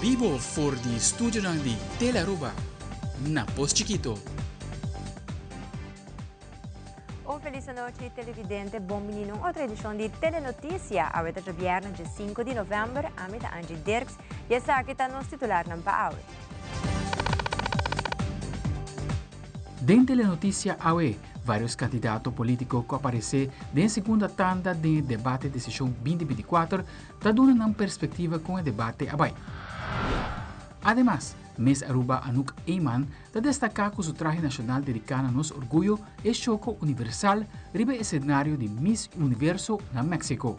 Bibo for di studionan di Telearuba na Pos Chikito. Un feliz anochi televidente, bon bini na un otro edicion di Telenoticia. Awe ta djabièrnè dje 5 di novèmber, ami ta Angie Dirks i esaki ta nos titularnan pa awe. Den Telenoticia awe, varios kandidato polítiko ku aparesé den segunda tanda den e debate Desishon 2024 ta duna nan perspektiva kon e debate a bai. Ademas, Miss Aruba Anouk Eman ta destaká ku su trahe nashonal dediká na nos orguyo e shoko universal riba e esenario di Miss Universo na Mexico.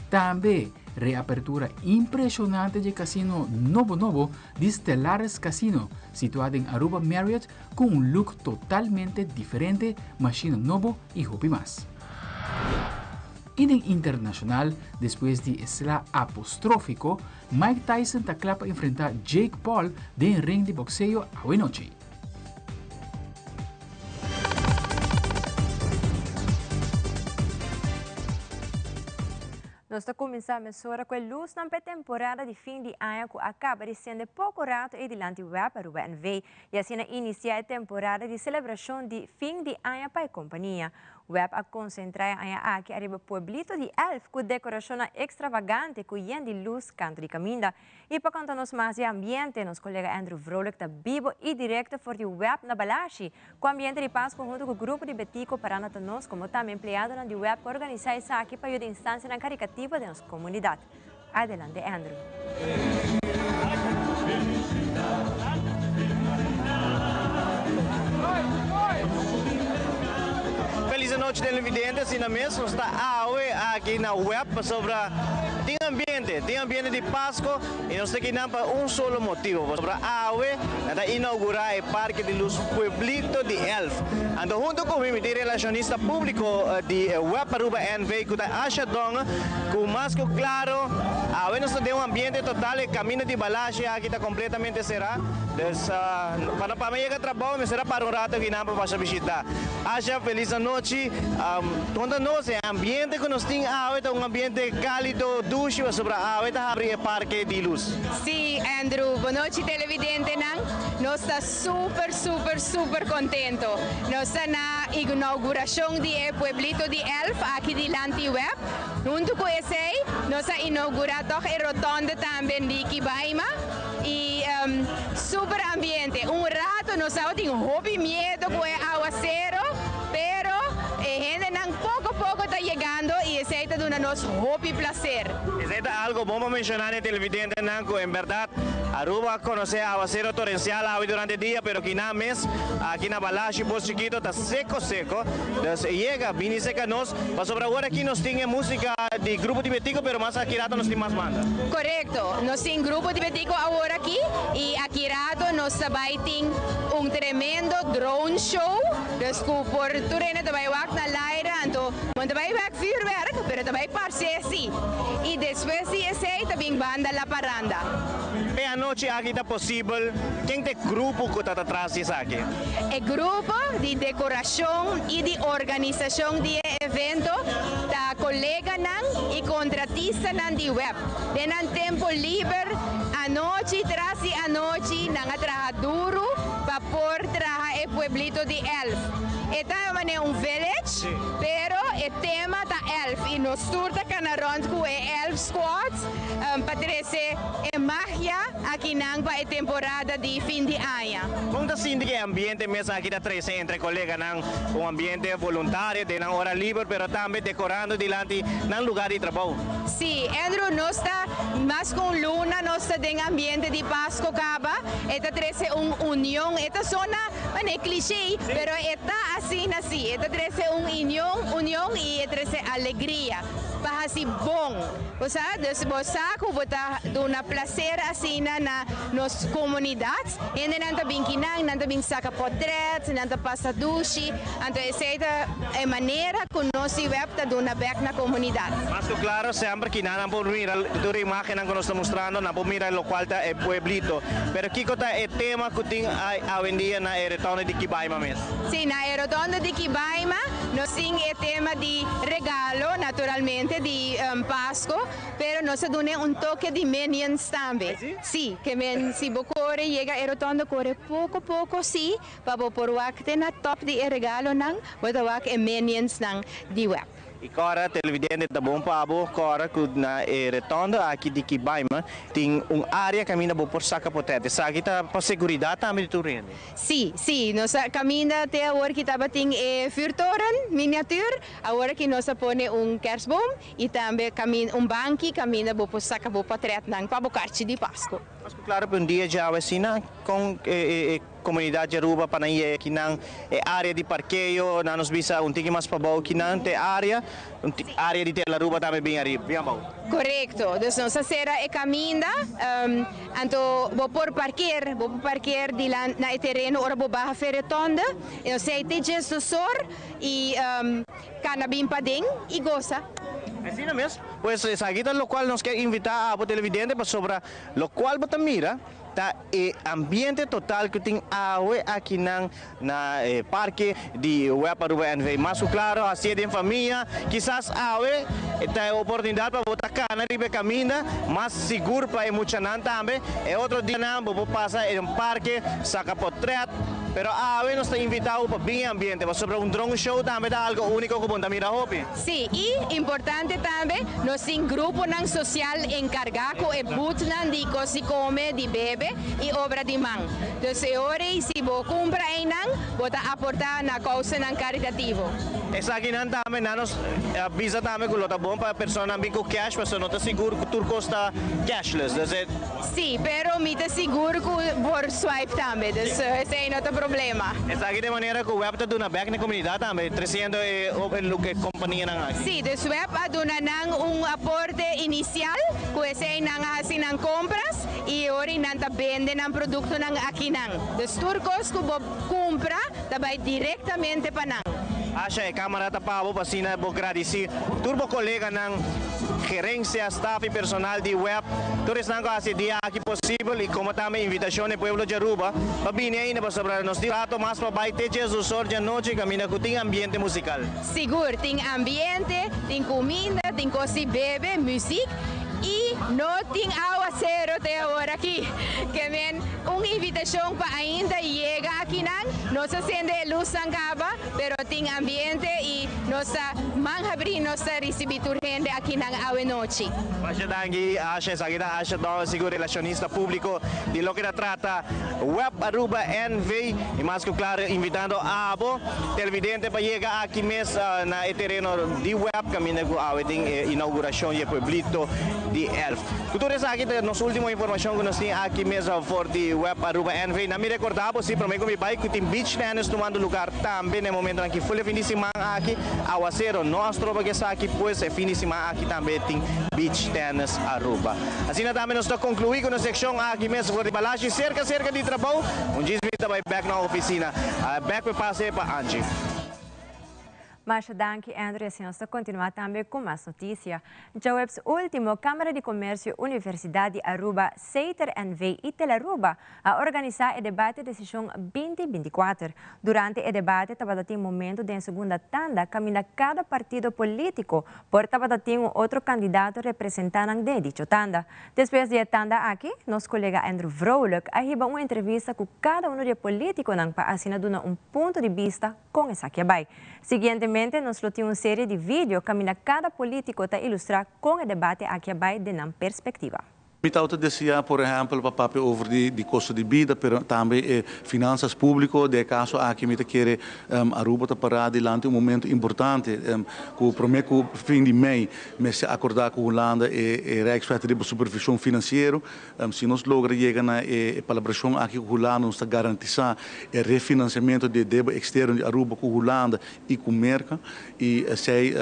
Tambe, reapertura impreshonante dje kasino nobo nobo di Stellaris Casino, situá den Aruba Marriott ku un look totalmente diferente, mashina nobo i hopi mas. I den internashonal, despues di e sla apostrófiko, Mike Tyson ta kla pa enfrentá Jake Paul den ring di bokseo awenochi. Nos ta kuminsá mesora ku e lusnan pa e temporada di fin di aña ku a kaba di sende poko rato ei dilanti web Aruba NV i asina inisiá e temporada di selebrashon di fin di aña pa e kompania. Web a konsentrá e aña aki ariba pueblito di elf ku dekorashonnan ekstravagante ku yen di lus kantu di kaminda. I pa konta nos mas di e ambiente, nos kolega Andrew Vrolijk ta bibo i direkto for di web na Balashi ku ambiente di Pasku huntu ku grupo di Betico parando ta nos komo tambe empleadonan di web ku a organisá esaki pa yuda instansianan karikativo den nos komunidat. Adelante Andrew. Feliz anochi televidente, asina mes nos ta awe aki na web pasobra tin ambiente, tin ambiente di Pasco y nos ta kinan pa un solo motibo, pasobra awe nan ta inaugura e parke di luz Pueblito di Elf. Anto hunto cu mi, mi tin relacionista publico di web Aruba NV cu ta Asha Donge. Ku mas ku klaro, awe nos ta den un ambiente total, e kaminda di Balashi aki ta kompletamente será. Dus, pa no pa mi yega trabou, mester a para un rato akinan pa pasa bishitá. Asha, felis anochi. Konta nos, e ambiente ku nos tin awe ta un ambiente kálido, dushi, pasobra awe ta habri e parke di lus. Sí, Andrew. Bonochi televidentenan. Nos ta super, super, super kontento. Nos ta na inaugurashon di e pueblito di Elf aki dilanti web. Huntu ku esei nos a inougurá tòg e rotonde tambe Niki Baima i super ambiente. Un rato nos tabatin hopi miedo ku e awasero pero e hendenan poko poko ta yegando i esei ta duna nos hopi plaser. Esei ta algo bon pa menshoná na e televidentenan ku en bèrdat Aruba a konosé awasero torensial awe durante dia pero kinan mes aki na Balashi Pos Chikito ta seko seko. Dus yega bini serka nos. Pasobra awor aki nos tin e musica di Grupo di Betico pero mas aki rato nos tin mas banda. Corecto, nos tin Grupo di Betico awor aki y aki rato nos ta bay tin un tremendo drone show, dus cu por tur hende ta bay wak na laira, anto bo no ta bay wak vuurwerk pero ta bay parce si y despues di esey ta bin banda La Parranda. E anochi aki ta posibel? Ken ta e grupo cu ta ta tras di esaki? E grupo di decoracion y di organisacion di e evento ta coleganan y contratistanan di web. Den nan tempo liber, anochi tras di anochi nan a traha duru pa por traha e pueblito di Elf. E ta manera un village, pero e tema ta Elf y nos tur ta cana rond cu e Elf Squad pa trece e magia akinan pa e temporada di fin di aña. Kon ta sinti ku e ambiente mes aki ta trese entre koleganan? Un ambiente voluntario den nan ora liber pero tambe dekorando dilanti nan lugar di trabou. Sí, Andrew, nos ta mas ku un luna nos ta den ambiente di Pasko kaba. E ta trese un union. E ta sona manera cliché, pero e ta asina sí. E ta trese un union, union i e trese alegria pa hasi bon. Bo sa, dus bo sa ku bo ta duna plaser asina na nos komunidat. Hendenan ta bin kinan, nan ta bin saka potret, nan ta pasa dushi. Anto esei ta e manera ku nos di web ta duna bek na komunidat. Mas ku klaro, semper kinan nan por mira tur e imágennan ku nos ta mustrando, nan por mira lokual ta e pueblito. Pero kiko ta e tema ku tin awendia na e rotonde di Kibaima mes? Sí, na e rotonde di Kibaima. Nos tin e tema di regalo, naturalmente, di Pasco, pero nos a duna un toke di Minions tambe. Si, kemen si bo core yega e rotonde, core poco poco si, pa bo por wak te na top di e regalonan, bo ta wak e Minionsnan di WEB. Y corda, televidente, ta bon pa bo corda cu na e rotonde aki di Kibaima tin un area caminda bo por saca potret. Esaki ta pa seguridad tambe di tur hende. Si, nos caminda te awor cu tabatin e vuurtoren miniatuur, awor cu nos a pone un kerstboom y tambe un banki caminda bo por saca bo potretnan pa bo carchi di Pasco. Mas claro, un dia ya asina cu e comunidad di Aruba pa nan aki nan e area di parkeo, nan nos bisa un tiki mas pabou cu nan te area, un area di Aruba tambe bin ariba, bin abou. Correcto. Dus nos a cera e caminda, anto bo por parkeer na e tereno ora bo baha for e rotonde, y nos te 12 or y cana bin paden y goza. Asina mes. Pues esaki ta locual nos kier invita e televidente pa sobre locual bo ta mira ta e ambiente total cu tin awe aki na parke di WEB Aruba NV. Mas claro, asina den famia, kisas awe ta e oportunidad pa bo ta cana riba caminda, mas sigur pa muchanan tambe. E otro dia nan bo pasa den parke, saca potret, pero awe nos ta invita pa bin ambiente, pa sobre un drone show tambe ta algo unico cu bo no ta mira hopi. Si, y importante tambe, nos tin gruponan social encarga cu e boothnan di cos di come, di bebe y obra di man. Dus awor si bo cumpra einan, bo ta aporta na causanan caritativo. Esakinan tambe, nos a bisa tambe cu ta bon pa persona bin cu cash, pa no ta sigur cu tur cos ta cashless. Dus Si, pero mi ta sigur cu por swipe tambe, dus esey no ta problema. Esaki di manera cu WEB ta duna back na comunidad tambe, treciendo e loke companianan aki. Si, dus WEB a duna nan un aporte inicial, cu esey nan a haci nan compras y awor nan ta bende nan productonan akinan. Dus tur cos cu bo cumpra, ta bay directamente pa nan. Asha, e camara ta pa bo, asina bo gradici tur bo coleganan, gerencia, staff y personal di WEB, tur esnan cu a haci e dia aki posibel y como tambe invitacion di pueblo di Aruba, pa bini ainda pa sobra nos rato mas pa bay te 12 or di anochi, caminda cu tin ambiente musical. Sigur, tin ambiente, tin cuminda, tin cos di bebe, music y no tin awacero te awor aki. Kemen un invitacion pa ainda yega akinan, nos a cende luz caba, pero tin ambiente y nos ta man habri, nos ta ricibi tur hende akinan awe nochi. Masha danki, Asha, esaki ta Asha Don, sigur relacionista publico di loke ta trata WEB Aruba NV y mas cu claro invitando abo televidente pa yega aki mes na tereno di WEB caminda cu awe tin inauguracion di pueblito di Elf. Cu tur esaki ta nos ultimo informacion cu nos tin aki mes for di WEB Aruba NV. Na mi recorda bo si prome cu mi bay cu tin beach tennis tumando lugar tambe na momento aki full fin di siman aki, awacero no a stroba cu esaki, pues e fin di siman aki tambe tin beach tennis Aruba. Asina tambe nos ta conclui cu nos seccion aki mes for di Balashi cerca cerca di trabou. Un djis mi ta bay back na oficina. Back pa pase pa Angie. Masha danki, Andrew. Asina nos ta continua tambe cu mas noticia. Diahuebs ultimo, Camara di Comercio, Universidad di Aruba, Setar NV y Telaruba a organisa e debate Decision 2024. Durante e debate, tabatin momento di segundo tanda, caminda cada partido politico por tabatin un otro candidato representante di dicho tanda. Despues di e tanda aki, nos colega Andrew Vrolijk a hiba un entrevista cu cada un di e politiconan pa asina duna un punto di bista con esaki a bay. Siguientemente, nos tin un serie di video caminda cada politico ta ilustra con e debate aki a bay di nan perspectiva. Mi ta desea, por ehempel, pa papia over di costo di bida, pero tambe finanzas publico, den caso aki mi ta kere Aruba ta para dilanti un momento importante, cu prome cu fin di mei, mester acorda cu Hulanda e Rijkswet di supervision financiero, si nos logra yega na e palabracion aki cu Hulanda, nos ta garantisa e refinanciamento di debe externo di Aruba cu Hulanda y cu Merca, y esey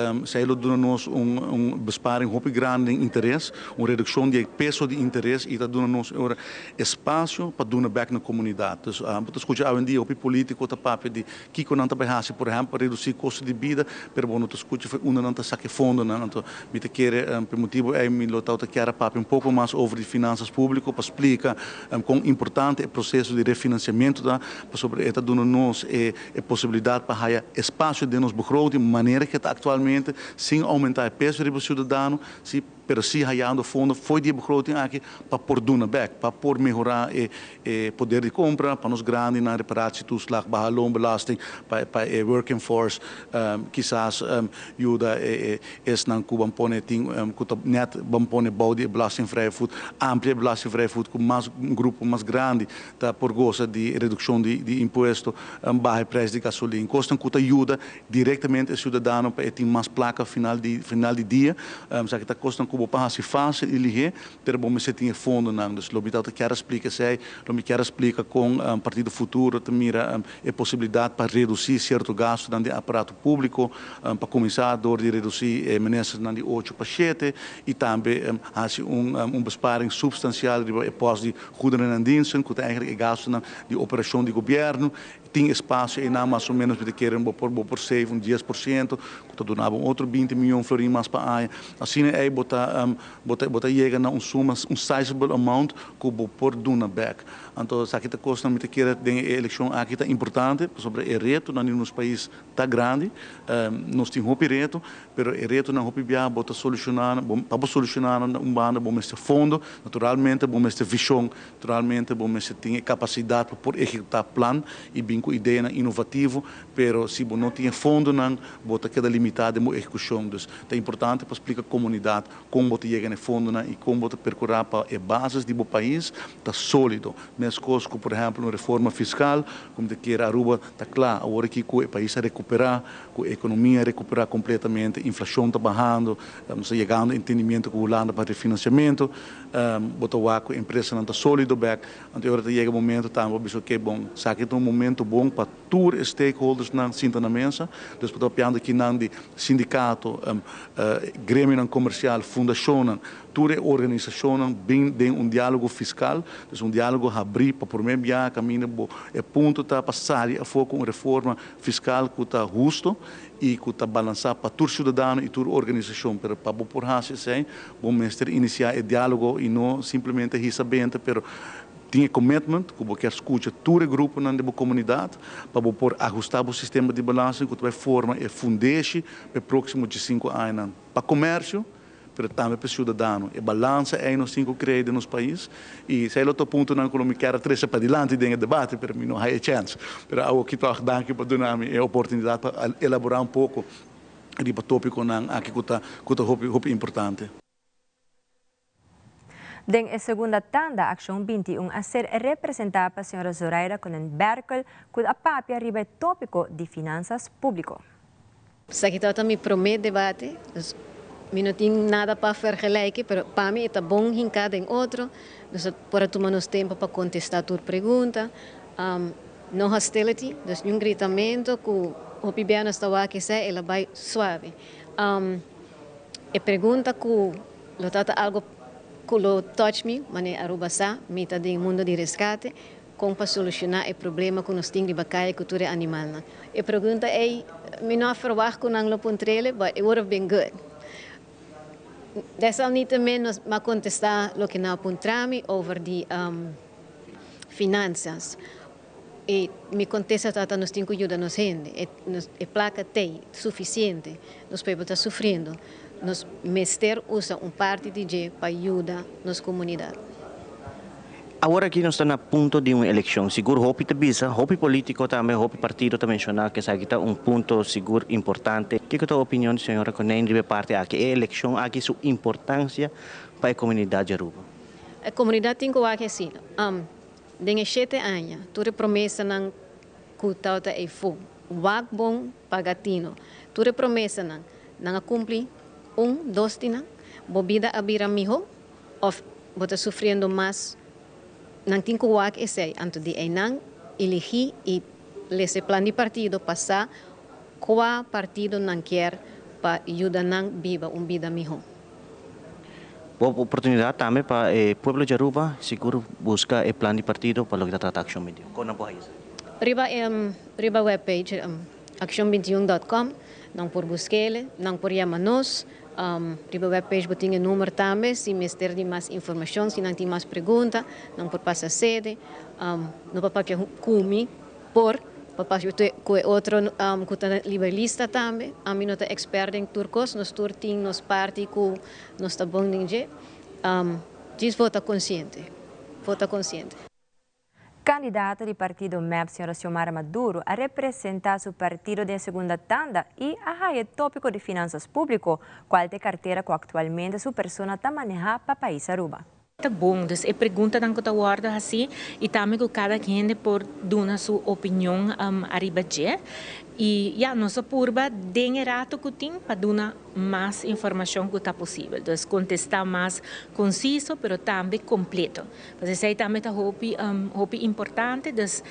lo duna nos un besparing hopi grandi den interes, un reduccion di peso di di interes i ta duna nos ora espasio pa duna bèk na komunidat. Dus bo ta skucha awendia hopi polítiko ta papia di kiko nan ta bai hasi, por ehèmpel pa redusí kosto di bida, pero bo no ta skucha for unda nan ta saka e fondonan. Anto mi ta kere pa e motibu ei mi lo tabata kier a papia un poko mas over di finansas públiko pa splika kon importante e proseso di refinansiamentu ta, pasobra e ta duna nos e posibilidat pa haya espasio den nos begroting manera ke ta aktualmente sin oumentá e peso riba siudadano, si. Pero si hayando fondo fo'i di e begroting aki pa por duna bek, pa por mehora e e poder di compra, pa nos grandinan reparatietoeslag, baha loonbelasting, pa pa e working force, kisas yuda e e esnan cu ban pone tin cu ta net ban pone bou di e belastingvrije voet, amplia e belastingvrije voet cu mas un grupo mas grandi ta por goza di reduccion di di impuesto, baha e prijs di gasolin, cosnan cu ta yuda Direktamente e siudadano pa e tin mas plaka final di final di dia. Esaki ta kosnan ku bo por hasi fásil i lihé, pero bo mester tin e fondonan. Dus lo mi tabata kier a splika esei, lo mi kier a splika kon Partido Futuro ta mira e posibilidat pa redusí sierto gastunan den aparato públiko, pa kuminsá dor di redusí e ministernan di ocho pa shete i tambe hasi un un besparing supstansial riba e pòst di goederen en diensten, ku ta eigentlik e gastunan di operashon di gobièrnu. Tin espasio einan mas o menos mi ta kere bo por bo por save un 10% ku ta duna bo un otro 20 mion florin mas pa aña. Asina ei bo ta bo ta bo ta yega na un suma, un sizable amount ku bo por duna bèk. Anto esaki ta kosnan mi ta kere den e elekshon aki ta importante pasobra e retonan di nos pais ta grandi. Nos tin hopi reto, pero e retonan hopi bia bo ta solushoná nan, pa bo solushoná nan na un banda bo mester fondo, naturalmente bo mester vishon. Naturalmente bo mester tin e kapasidat pa por ehekutá plan i bin ku ideanan inovativo, pero si bo no tin e fondonan, bo ta keda limitá den bo ehekushon. Dus ta importante pa splika komunidat kon bo ta yega na e fondonan i kon bo ta perkurá pa e basis di bo pais ta sólido. Meskos ku por ehèmpel un reforma fiskal, ku mi ta kere Aruba ta kla awor aki ku e pais a rekuperá, ku e ekonomia a rekuperá kompletamente, inflashon ta bahando, nos ta yegando entendimiento ku Hulanda pa refinansiamentu. Bo ta wak ku empresanan ta sólido bèk, anto e ora ta yega momento tambe bo bisa oke bon, esaki ta un momento bon pa tur e stakeholdersnan sinta na mesa, dus bo ta papiando kinan di sindikato, gremionan komersial, fundashonnan, tur e organisashonnan bin den un diálogo fiskal, dus un diálogo habrí pa promé biaha kaminda bo e punto ta pa sali afó ku un reforma fiskal ku ta husto i ku ta balansá pa tur siudadano i tur organisashon, pero pa bo por hasi esei bo mester inisiá e diálogo i no simplemente hisa benta, pero tin e commitment ku bo kier skucha tur e gruponan den bo komunidat pa bo por ahustá bo sistema di belasting ku ta bai forma e fundeshi pa e próksimo 15 añanan pa komersio pero tambe pa e siudadano. E balansa ei nos tin ku krea den nos pais i esei lo ta puntonan ku lo mi kier a trese padilanti den e debate pero mi no haya e chèns. Pero awoki tòg danki pa duna mi e oportunidat pa elaborá un poko riba tópikonan aki ku ta hopi hopi importante. Den e segunda tanda, Accion 21 a ser representa pa señora Zoraida Konijn-Berkel, cu a papia riba e topico di finanzas publico. Esaki tabata mi prome debate, dus mi no tin nada pa vergelijken, pero pa mi ta bon hinca den otro, dus por a tuma nos tempo pa contesta tur pregunta. No hostility, dus ningun gritamento cu hopi bia nos ta wak esey, el a bay suave. E pregunta cu lo tata algo cu lo touch me, mane Aruba sa, mi ta den mundo di rescate, con pa soluciona e problema cu nos tin riba caya cu tur e animalnan. E pregunta ey, mi no a verwacht cu nan lo puntrele, but it would have been good. Desalniettemin nos m'a contesta loke nan a puntra mi over di finanzas. E mi contesta tata nos tin cu yuda nos hende. E placa t'ey suficiente. Nos pueblo ta sufriendo. Nos mester usa un parti di dje pa yuda nos comunidad. Awor aki nos ta na punto di un eleccion. Sigur hopi ta bisa, hopi politico tambe, hopi partido ta menciona cu esaki ta un punto sigur importante. Kico ta opinion di señora Konijn riba e parti aki? E eleccion aki su importancia pa e comunidad di Aruba? E comunidad tin cu wak asina. Den e 7 aña, tur e promesanan cu tawata ey fu. Wak bon paga tino. Tur e promesanan, nan a cumpli un, dos di nan. Bo bida a bira miho of bo ta sufriendo mas? Nan tin cu wak esey. Anto di ey nan elegi y lesa plan di partido pasa cua partido nan kier pa yuda nan biba un bida miho. Bon oportunidad tambe pa e pueblo di Aruba sigur busca e plan di partido pa loke ta trata Accion 21. Con nan por haci esaki? Riba webpage accion21.com nan por busc'e, nan por yama nos. Riba webpage bo tin e number tambe si mester di mas informacion, si nan tin mas pregunta, nan por pasa sede. No pa papia cu mi por pa papia cu e otro cu ta riba lista tambe. Ami no ta expert den tur cos, nos tur tin nos parti cu nos ta bon den dje. Djis vota consciente, vota consciente. Candidato di partido MEP, Sra. Xiomara Maduro, a representa su partido den segunda tanda y a haya topico di finanzas publico, cual ta e cartera cu actualmente su persona ta maneha pa pais Aruba. Ta bon, dus e preguntanan cu ta wordo haci y tambe cu cada hende por duna su opinion ariba dje. Y ja, nos a purba den e rato cu tin pa duna mas informacion cu ta posibel. Dus contesta mas conciso, pero tambe completo. Pues esey tambe ta hopi, hopi importante, dus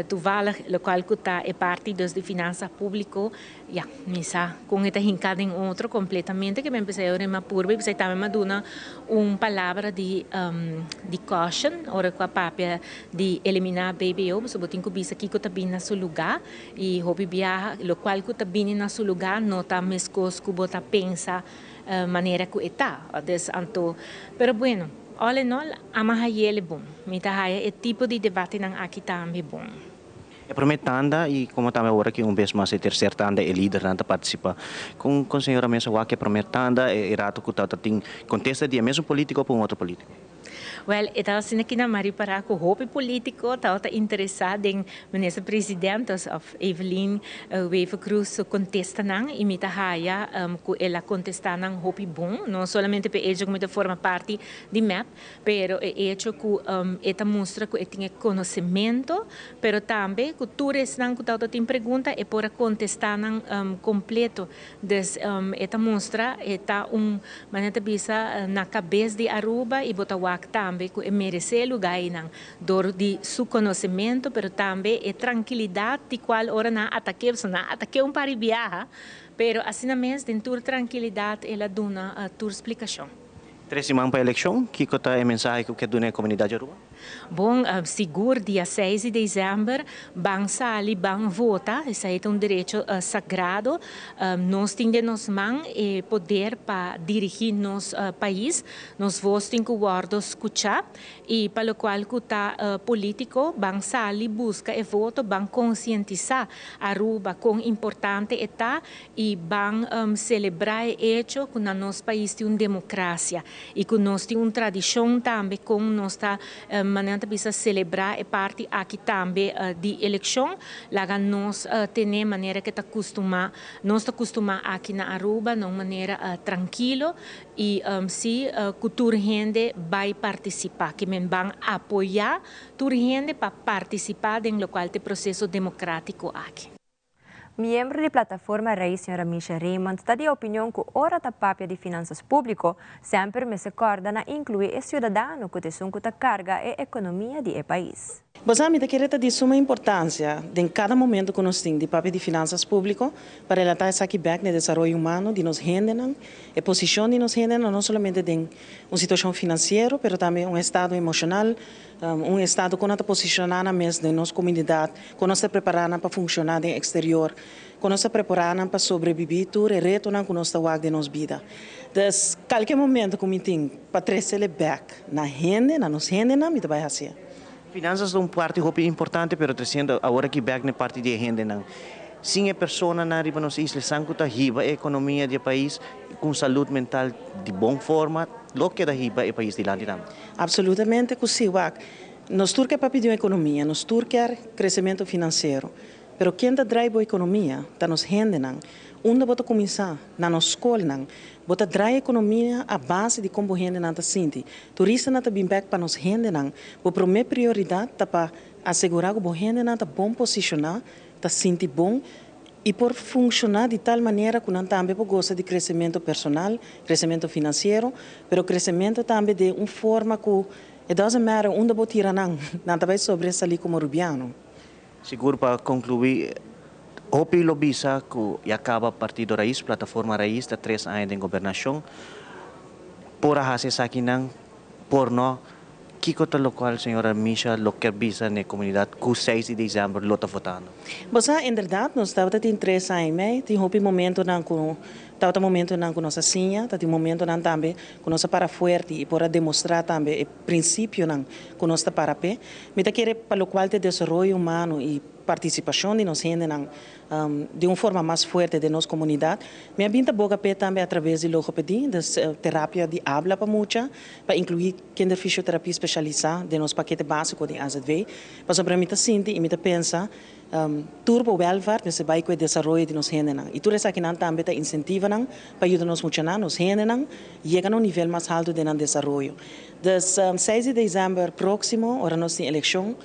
toevallig locual cu ta e parti dus di finanzas publico, ja, mi sa con e ta hinca den otro completamente, cu mi empeza ora mi a purba y pesey tambe mi a duna un palabra di caution, ora cu a papia di elimina BBO, pasobra bo tin cu bisa kico ta bin na su lugar y hopi biaha, locual cu ta bini na su lugar no ta mescos cu bo ta pensa manera cu e ta. Dus anto, pero bueno, all in all, ami a hay'e bon. Mi ta haya e tipo di debatenan aki tambe bon. E prome tanda y como tambe awor aki un bes mas e tercer tanda e lidernan ta participa. Con señora mes a wak e prome tanda e rato cu ta tin contesta di e mesun politico pa un otro politico? Wel, e ta asina cu mi a ripara cu hopi politico ta interesa den minister president of Evelyn Wever-Croes contesta nan y mi ta haya cu el a contesta nan hopi bon, no solamente pa hecho cu mi ta forma parti di MEP, pero e hecho cu e ta mustra cu e tin conocimento, pero tambe cu tur esnan cu tin pregunta e por contesta nan completo. Dus e ta mustra e ta un manera bisa na cabes di Aruba y bo ta wak tambe cu e merece lugar nan door di su conocimento, pero tambe e trankilidad di cual ora nan atac'e, so nan atac'e un par di biaha, pero asina mes den tur trankilidad el a duna tur splicacion. 3 siman pa eleccion, kico ta e mensahe cu kier duna e comunidad di Aruba? Bon, sigur dia 6 di december, ban sali, ban vota, esey ta un derecho sagrado. Nos tin den nos man e poder pa dirigi nos pais, nos voz tin cu wordo scucha y pa locual cu ta politico, ban sali, busca e voto, ban concientisa Aruba con importante ta y ban celebra e hecho cu na nos pais tin un democracia y cu nos tin un tradicion tambe con nos ta manera bisa celebra e parti aki tambe di eleccion, laga nos tene manera cu ta costuma, nos ta costuma aki na Aruba, na un manera trankilo y si cu tur hende bay participa, kiermen ban apoya tur hende pa participa den locual ta e proceso democratico aki. Miembro di plataforma Raiz, Sra. Misha Raymond, ta di opinion cu ora ta papia di finanzas publico, semper mester corda na inclui e ciudadano cu ta esun cu ta carga e economia di e pais. Bo sa, mi ta kere ta di suma importancia den cada momento cu nos tin di papia di finanzas publico pa relata esaki bek na desaroyo humano di nos hendenan, e posicion di nos hendenan, no solamente den un situacion financiero, pero tambe un estado emocional, un estado cu nos ta posiciona mes den nos comunidad, cu nos ta prepara pa funciona den exterior, cu nos ta prepara pa sobrevivi tur e retonan cu nos ta den nos bida. Dus, cualkier momento cu mi tin pa trece bek na hende, na nos hendenan, mi ta bay haci. Finanzas ta un parti hopi importante, pero treciendo awor aki bek na parti di hendenan. Sin e personanan riba nos isla, esnan cu ta hiba e economia di e pais cu salud mental di bon forma, loke ta hiba e pais dilanti tambe. Absolutamente cu si, wak. Nos tur kier papia di economia, nos tur kier crecemento financiero. Pero ken ta drive e economia? Ta nos hendenan. Unda bo ta cuminsa? Na nos scolnan. Bo ta drive economia a base di con hendenan ta sinti. Turistanan ta bin bek pa nos hendenan. E prome prioridad ta pa asegura cu e hendenan ta bon posiciona, ta sinti bon y por funciona di tal manera cu nan tambe por gosa di crecemento personal, crecemento financiero, pero crecemento tambe di un forma cu it doesn't matter unda bo tira nan, nan ta bay sobresali como rubiano. Sigur, pa conclui, hopi lo bisa cu ya caba Partido Raiz, Plataforma Raiz, ta 3 aña di gobernacion. Por a hasi esakinan, por no. Kiko ta lokual señora Misha lo kier bisa na e komunidat ku seis di desèmber lo ta votando? Bo sa, inderdat nos tabata tin tres aña i mei, tin hopi momentonan ku tabata momentonan ku nos a siña, ta tin momentonan tambe ku nos a para fuerte i por a demostrá tambe e prinsipionan ku nos ta para p'e. Mi ta kere pa lokual ta e desaroyo humano i partisipashon di nos hendenan di un forma mas fuerte den nos komunidat. Mi a bin ta boga p'e tambe atraves di logopedie, dus terapia di abla pa mucha, pa inkluí kinderfisioterapie spesialisá den nos pakete básiko di AZV, pasobra mi ta sinti i mi ta pensa tur bo wèlvaart mester bai ku e desaroyo di nos hendenan. I tur esakinan tambe ta insentivanan pa yuda nos muchanan, nos hendenan, yega na un nivel mas haltu den nan desaroyo. Dus seis di desèmber próksimo, ora nos tin elekshon,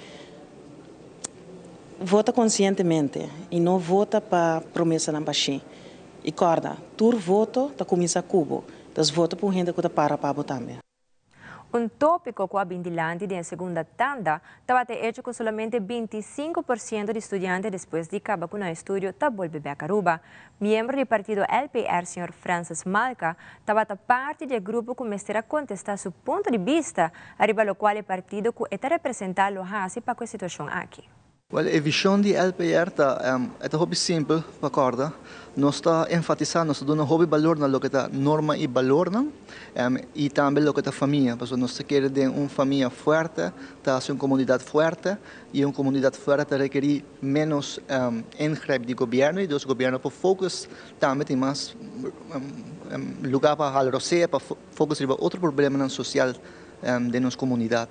Vota konsientemente i no vota pa promesanan bashí. I kòrda, tur voto ta kuminsá ku bo, dus vota pa un hende ku ta para pa bo tambe. Un tópiko ku a bin dilanti den e segunda tanda tabata e echo ku solamente 25 por siento di studiante despues di kaba ku nan estudio ta bolbe bèk Aruba. Miembro di partido LPR señor Francis Malka tabata parti di e grupo ku mester a kontestá su punto di bista ariba lokual e partido ku e ta representá lo hasi pa ku e situashon aki. Wèl, e vishon di LPR ta, e ta hopi simpel pa kòrda. Nos ta enfatisá, nos ta duna hopi balor na loke ta norma i balornan i tambe loke ta famia, pasobra nos ta kere den un famia fuerte ta hasi un komunidat fuerte i un komunidat fuerte ta rekerí ménos ingrijp di gobièrnu i dus gobièrnu por focus tambe tin mas lugá pa hala rosea pa focus riba otro problemanan sosial den nos komunidat.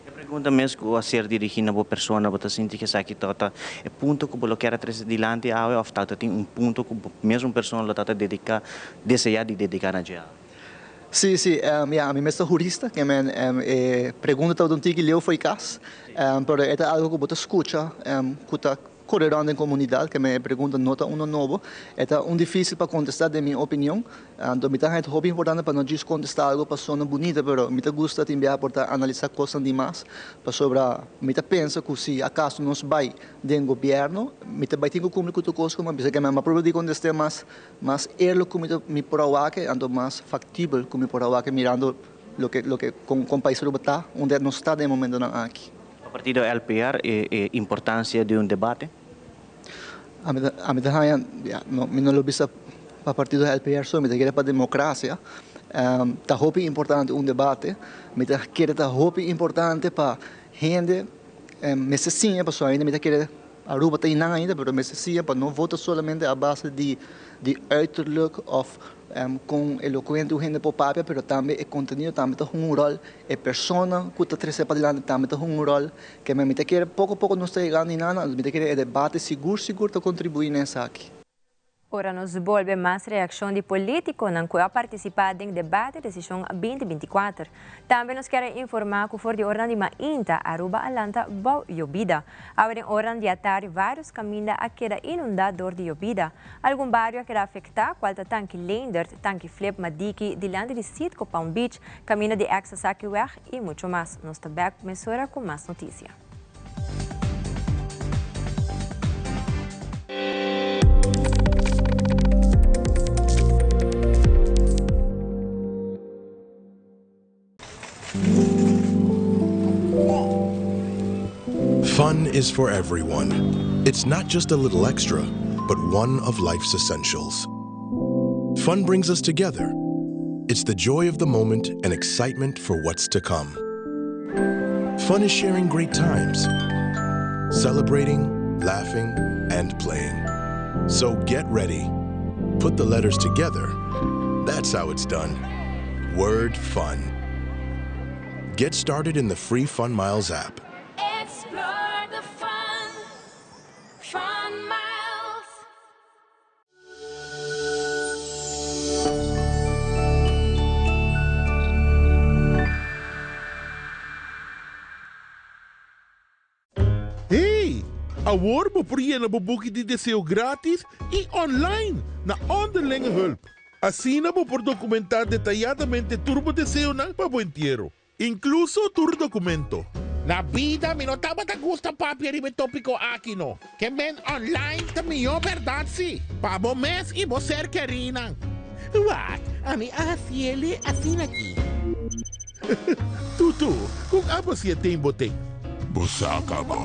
E pregunta mes ku a ser dirigí na bo persona, bo ta sinti ku esaki tabata e punto ku bo lo kier a trese dilanti awe òf tabata tin un punto ku bo mesun persona lo tabata dediká, deseá di dediká na dje awe? Sí, sí, ya, ami mes ta hurista, ke men e pregunta tabata un tiki leu fo'i kas, pero e ta algu ku bo ta skucha ku ta kore rònt den komunidat, ke men e pregunta no ta uno nobo. E ta un difísil pa kontestá den mi opinion. Anto mi ta haña hopi importante pa no djis kontestá algu pa sona bunita, pero mi ta gusta tin biaha por ta analisá kosnan di mas, pasobra mi ta pensa ku si akaso nos bai den gobièrnu, mi ta bai tin ku kumpli ku tur kos ku mi a bisa. Ke men mi a proba di kontest'é mas mas eerlijk ku mi ta mi por a wak, anto mas faktibel ku mi por a wak mirando loke loke kon kon pais Aruba ta unda nos ta den e momentonan aki. Pa partido LPR e e importancia di un debate? Ami ta ami ta haña ya no mi no lo bisa pa partido LPR so mi ta kere pa democracia ta hopi importante un debate mi ta kere ta hopi importante pa hende mester siña pasobra ainda mi ta kere Aruba ta einan ainda pero mester siña pa no vota solamente a base di di uiterlijk of kon elokuente un hende por papia pero tambe e kontenido tambe ta hunga un ròl, e persona ku ta trese padilanti tambe ta hunga un ròl. Ke mi ta kere poko poko nos ta yegando einan, mi ta kere e debate sigur sigur ta kontribuí na esaki. Ora nos bolbe mas reakshon di polítikonan ku a partisipá den debate desishon 2024. Tambe nos kier a informá ku for di oranan di mainta Aruba a lanta bou yobida. Awe den oranan di atardi vários kaminda a keda inundá dor di yobida. Algun bario a keda afektá, kual ta Tanki Leendert, Tanki Flip, Madiki, dilanti di Citgo Palm Beach, kaminda di ex Sasakiweg i mucho mas. Nos ta bèk mesora ku mas notisia. Fun is for everyone. It's not just a little extra, but one of life's essentials. Fun brings us together. It's the joy of the moment and excitement for what's to come. Fun is sharing great times, celebrating, laughing, and playing. So get ready. Put the letters together. That's how it's done. Word fun. Get started in the free Fun Miles app. Explore the fun. Fun Miles. Hey! Awor bo por yena bo buki di deseo gratis y online na Onderlinge Hulp. Asina bo por documenta detayadamente tur bo deseonan pa bo entiero, incluso tur documento. Na bida mi no tabata gusta papia riba e topico aki no. Ke men online ta mihó bèrdat si, pa bo mes i bo ser kerinan. Wak, ami a hasiele asina aki. Tutu, kon abo hasié den bo ten? Bo sa kaba,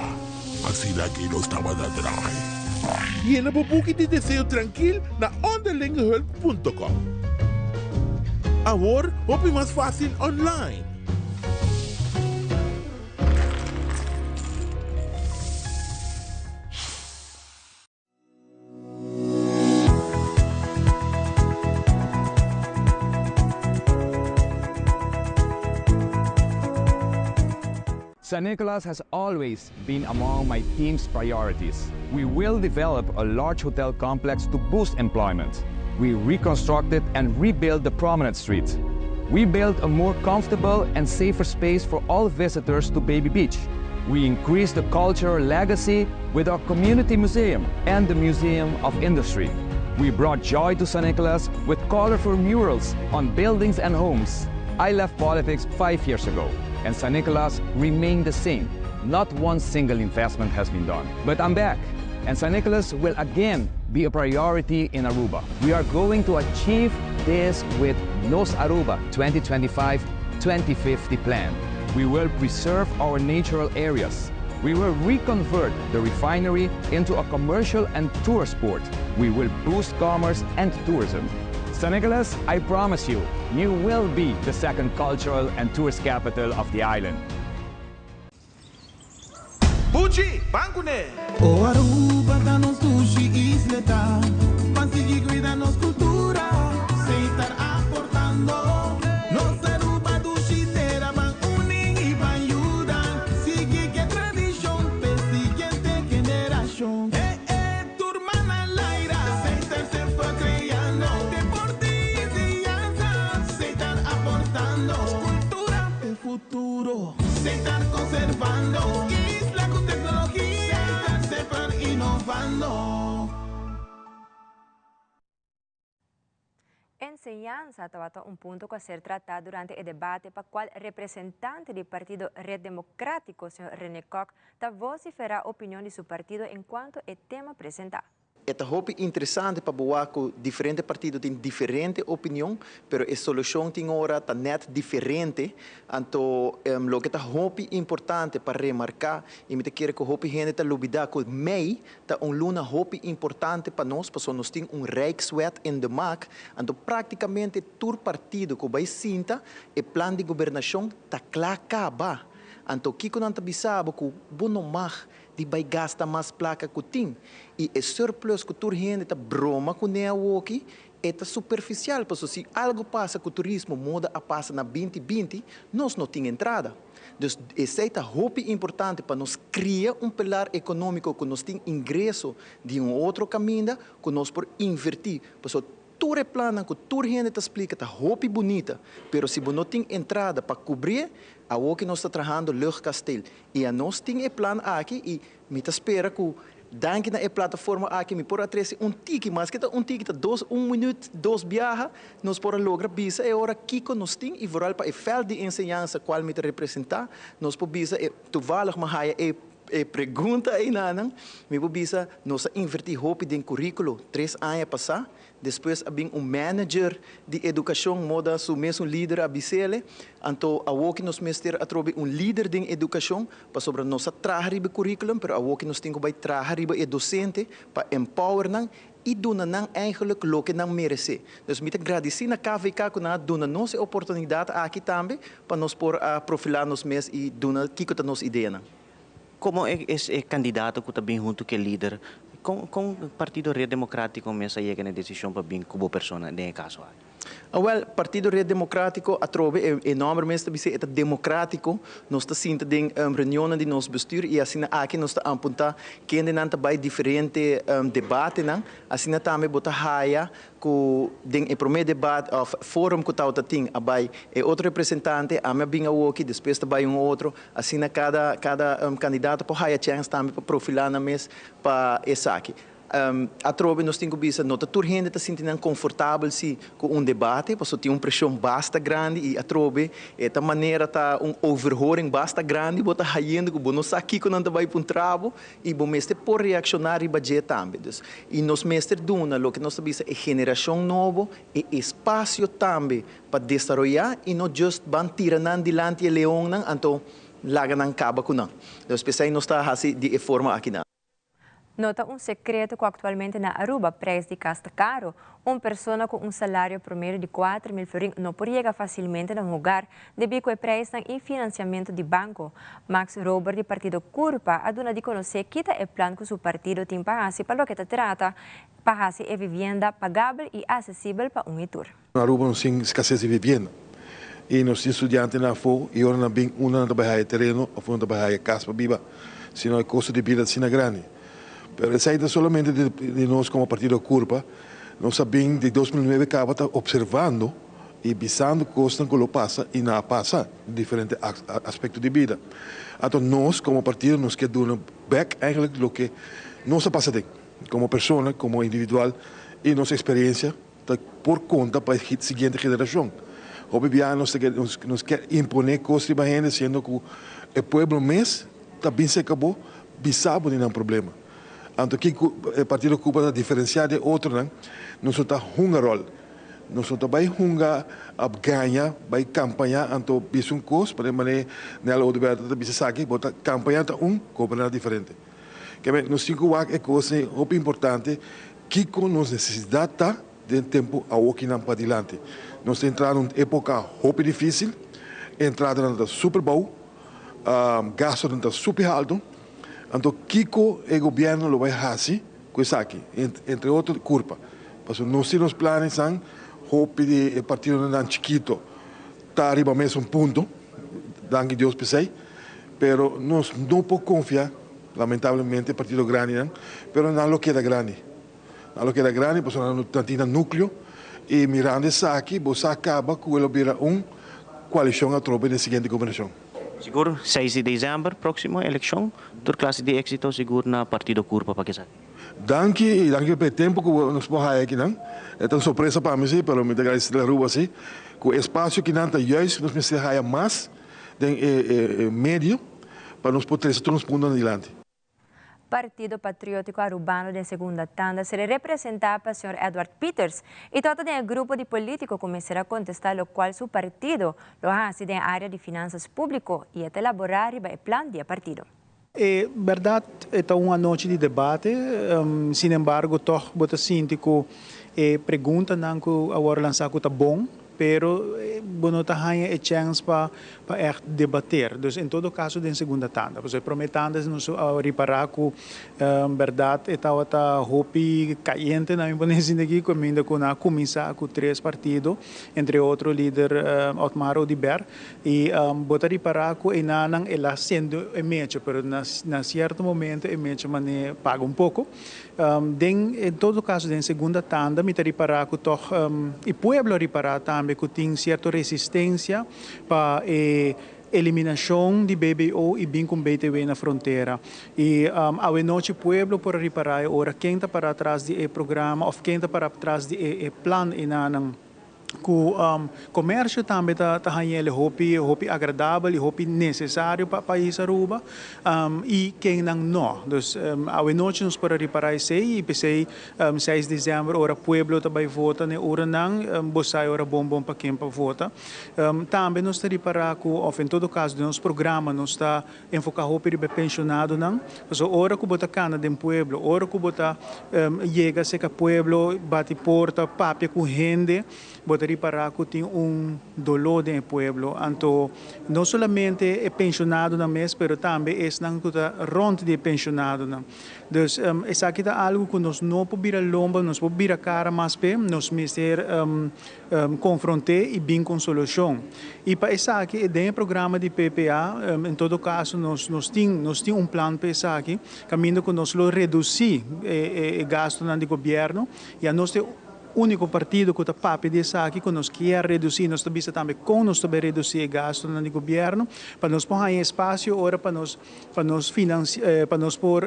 asina aki nos tabata draai. Yena bo buki di deseo trankil na onderlingehulp punto com. Awor hopi mas fásil online. San Nicolas has always been among my team's priorities. We will develop a large hotel complex to boost employment. We reconstructed and rebuilt the Promenade Street. We built a more comfortable and safer space for all visitors to Baby Beach. We increased the cultural legacy with our community museum and the Museum of Industry. We brought joy to San Nicolas with colorful murals on buildings and homes. I left politics five years ago, and San Nicolas remained the same. Not one single investment has been done. But I'm back, and San Nicolas will again be a priority in Aruba. We are going to achieve this with Nos Aruba 2025 2050 plan. We will preserve our natural areas. We will reconvert the refinery into a commercial and tourist port. We will boost commerce and tourism. San Nicolas, I promise you, you will be the second cultural and tourist capital of the island. Buchi, ban kuné! O Aruba ta nos dushi isla ta Ban sigui cuida nos cultura Setar aportando Nos Aruba dushi tera Ban uni y ban yuda Sigui cu e tradicion P'e siguiente generacion Eh eh tur man al aire Setar semper creando Deporte y enseñanza Setar aportando Cultura p'e futuro. Setar conservando isla cu tecnologia. Setar semper innovando. Enseñansa tabata un punto cu a ser trata durante e debate pa cual representante di partido Red Democratico, señor Rene Kock, ta vocifera opinion di su partido encuanto e tema presenta. E ta hopi interesante pa bo wak ku diferente partido tin diferente opinion, pero e solushon tin ora ta nèt diferente. Anto loke ta hopi importante pa remarká, i mi ta kere ku hopi hende ta lubidá ku mei ta un luna hopi importante pa nos, pasobra nos tin un Rijkswet in de maak. Anto praktikamente tur partido ku bai sinta e plan di gobernashon ta kla kaba. Anto kiko nan ta bisa bo ku bo no mag di bai gasta mas plaka ku tin. I e surplus ku tur hende ta broma kuné awoki, e ta superfisial, pasobra si algu pasa ku turismo moda a pasa na binti binti, nos no tin entrada. Dus esei ta hopi importante pa nos kria un pilar ekonómiko ku nos tin ingreso di un otro kaminda ku nos por invertí, pasobra tur e plannan ku tur hende ta splika ta hopi bunita, pero si bo no tin entrada pa kubrié, awoki nos ta trahando luchtkasteel. I anos tin e plan aki i mi ta spera ku danki na e plataforma aki mi por a trese un tiki, maske ta un tiki ta dos un minüt dos biaha, nos por a logra bisa e ora kiko nos tin i vooral pa e vèlt di enseñansa kual mi ta representá, nos por bisa e toevallig mi a haya e e pregunta einanan, mi por bisa nos a invertí hopi den kuríkulo tres aña pasá. Despues a bin un manager di edukashon moda su mesun lider a bis'ele, anto awoki nos mester atrobe un lider den edukashon pasobra nos a traha riba e curriculum pero awoki nos tin ku bai traha riba e dosente pa empower nan i duna nan eigenlijk loke nan meresé. Dus mi ta gradisí na KVK ku nan a duna nos e oportunidat aki tambe pa nos por a profilá nos mes i duna kiko ta nos ideanan. Komo e e kandidato ku ta bin huntu ku e lider, kon kon Partido Red Demokratiko mes a yega na e desishon pa bin ku bo persona den e kaso aki? Awèl, Partido Red Demokratiko atrobe e e nòmber mes ta bis'é e ta demokratiko. Nos ta sinta den reunionnan di nos bestuur i asina aki nos ta apuntá kendenan ta bai diferente debatenan. Asina tambe bo ta haya ku den e promé debat òf forum ku tabata tin a bai e otro representante, ami a bin awoki, despues ta bai un otro, asina kada kada kandidato por haya chèns tambe pa profilá nan mes pa esaki. Atrobe nos tin ku bisa no ta tur hende ta sinti nan konfortabel si ku un debate pasobra tin un preshon basta grandi i atrobe e ta manera ta un overhoring basta grandi bo ta hayendo ku bo no sa kiko nan ta bai puntra bo i bo mester por reakshoná riba dje tambe. Dus i nos mester duna loke nos ta bisa e generashon nobo e espasio tambe pa desaroyá i no just ban tira nan dilanti e leonnan anto laga nan kaba ku nan. Dus p'esei nos ta hasi di e forma akinan. No ta un secreto cu actualmente na Aruba prijs di cas ta caro. Un persona cu un salario promedio di 4000 florin no por yega facilmente na un hogar debi cu e prijsnan y financiamento di banco. Max Rober di partido Curpa a duna di conoce kita e plan cu su partido tin pa haci pa loke ta trata pa haci e vivienda pagabel y accesibel pa un y tur. Na Aruba nos tin escasez di vivienda y nos tin studiantenan afo y ora nan bin unda nan ta bay haya tereno of unda nan ta bay haya cas pa biba sino e costo di bida ta asina grandi. Pero esey ta solamente di nos como partido Curpa, nos a bin di 2009 caba ta observando y bisando cosnan cu lo pasa y nan a pasa den diferente aspecto di bida. Anto nos como partido nos kier duna bek eigenlijk loke nos a pasa den como persona, como individual y nos experiencia. Ta por konta pa e siguiente generashon. Hopi biaha nos ta nos kier imponé kos riba hende siendo ku e pueblo mes ta bin serka bo bisa bo di nan problema. Anto kiko e partido Cuba ta diferensiá di e otronan, nos no ta hunga ròl. Nos no ta bai hunga ap gaña, bai kampañá anto bisa un kos, pa den manera Nel Oduber ta bisa esaki, bo ta kampañá ta un, goberná diferente. Keme nos tin ku wak e kos hopi importante. Kiko nos nesesidat ta den tempu awokinan padilanti? Nos ta entra na un epoka hopi difisil, entradanan ta super bou, gastunan ta super haltu. Anto kiko e gobièrnu lo bai hasi ku esaki? Entre otro kurpa. Pasobra nos tin nos planesnan, hopi di e partidonan chikito ta riba mesun punto, danki Dios p'esei, pero nos no por konfia. Lamentablemente partido grandinan, pero nan lo keda grandi. Nan lo keda grandi pasobra nan ta tin nan nucleo y mirando esaki bo sa caba cu e lo bira un coalicion atrobe den siguiente gobernacion. Sigur seis di december proximo eleccion, tur clase di exito sigur na partido Curpa pa kesa. Danki y danki pa e tempo cu nos por haya akinan. E ta un sorpresa pa mi si, pero mi ta agradeci Aruba si cu e espacio akinan ta juist nos mester haya mas den e medio. Pa nos por trese tur nos puntonan dilanti. Partido Patriótiko Arubano den segunda tanda será representá pa señor Edward Pieters i tabata den e grupo di polítiko ku mester a kontestá lokual su partido lo a hasi den e área di finansas públiko i e ta elaborá riba e plan di e partido. E bèrdat e ta un anochi di debate, sin embargo tòg bo ta sinti ku e preguntanan ku a wòrdu lansá ku ta bon. Pero bo no ta haña e chèns pa pa ègt debater. Dus en todo kaso den segunda tanda. Pasobra e promé tanda nos a ripará ku bèrdat e tabata hopi kayente na mi pone esei aki kaminda ku nan a kuminsá ku tres partido, entre otro lider Otmar Oduber. I bo ta ripará ku enanan el a sende e mecha, pero na na sierto momento e mecha manera paga un poko. Den en todo caso den segunda tanda mi ta ripara cu tog y pueblo a ripara tambe cu tin cierto resistencia pa e eliminacion di BBO y bin cu BTW na frontera. Y awe nochi pueblo por a ripara e ora ken ta para tras di e programa of ken ta para tras di e plan enanan. Ku komersio tambe ta ta hañ'el hopi hopi agradabel i hopi nesesario pa pais Aruba i kennan no. Dus awe nochi nos por a ripará esei i p'esei seis desèmber ora pueblo ta bai vota n'e uranan bo sa e ora bon bon pa ken pa vota. Tambe nos ta ripará ku òf en todo kaso den nos programa nos ta Enfoká hopi riba e penshonadonan, pasobra ora ku bo ta kana den pueblo, ora ku bo ta yega serka pueblo, bati porta, papia ku hende, bo ta ripará ku tin un doló den e pueblo. Anto no solamente e penshonadonan mes, pero tambe esnan ku ta rònt di e penshonadonan. Dus esaki ta algu ku nos no por bira lomba, nos por bira kara mas p'e, nos mester konfront'é i bin ku un solushon. I pa esaki den e programa di PPA en todo kaso nos nos tin nos tin un plan pa esaki kaminda ku nos lo redusí e gastunan di gobièrnu i anos ta e úniko partido ku ta papia di esaki ku nos kier redusí nos ta bisa tambe kon nos ta bai redusí e gastunan di gobièrnu pa nos por haña espasio ora pa nos pa nos finansia pa nos por.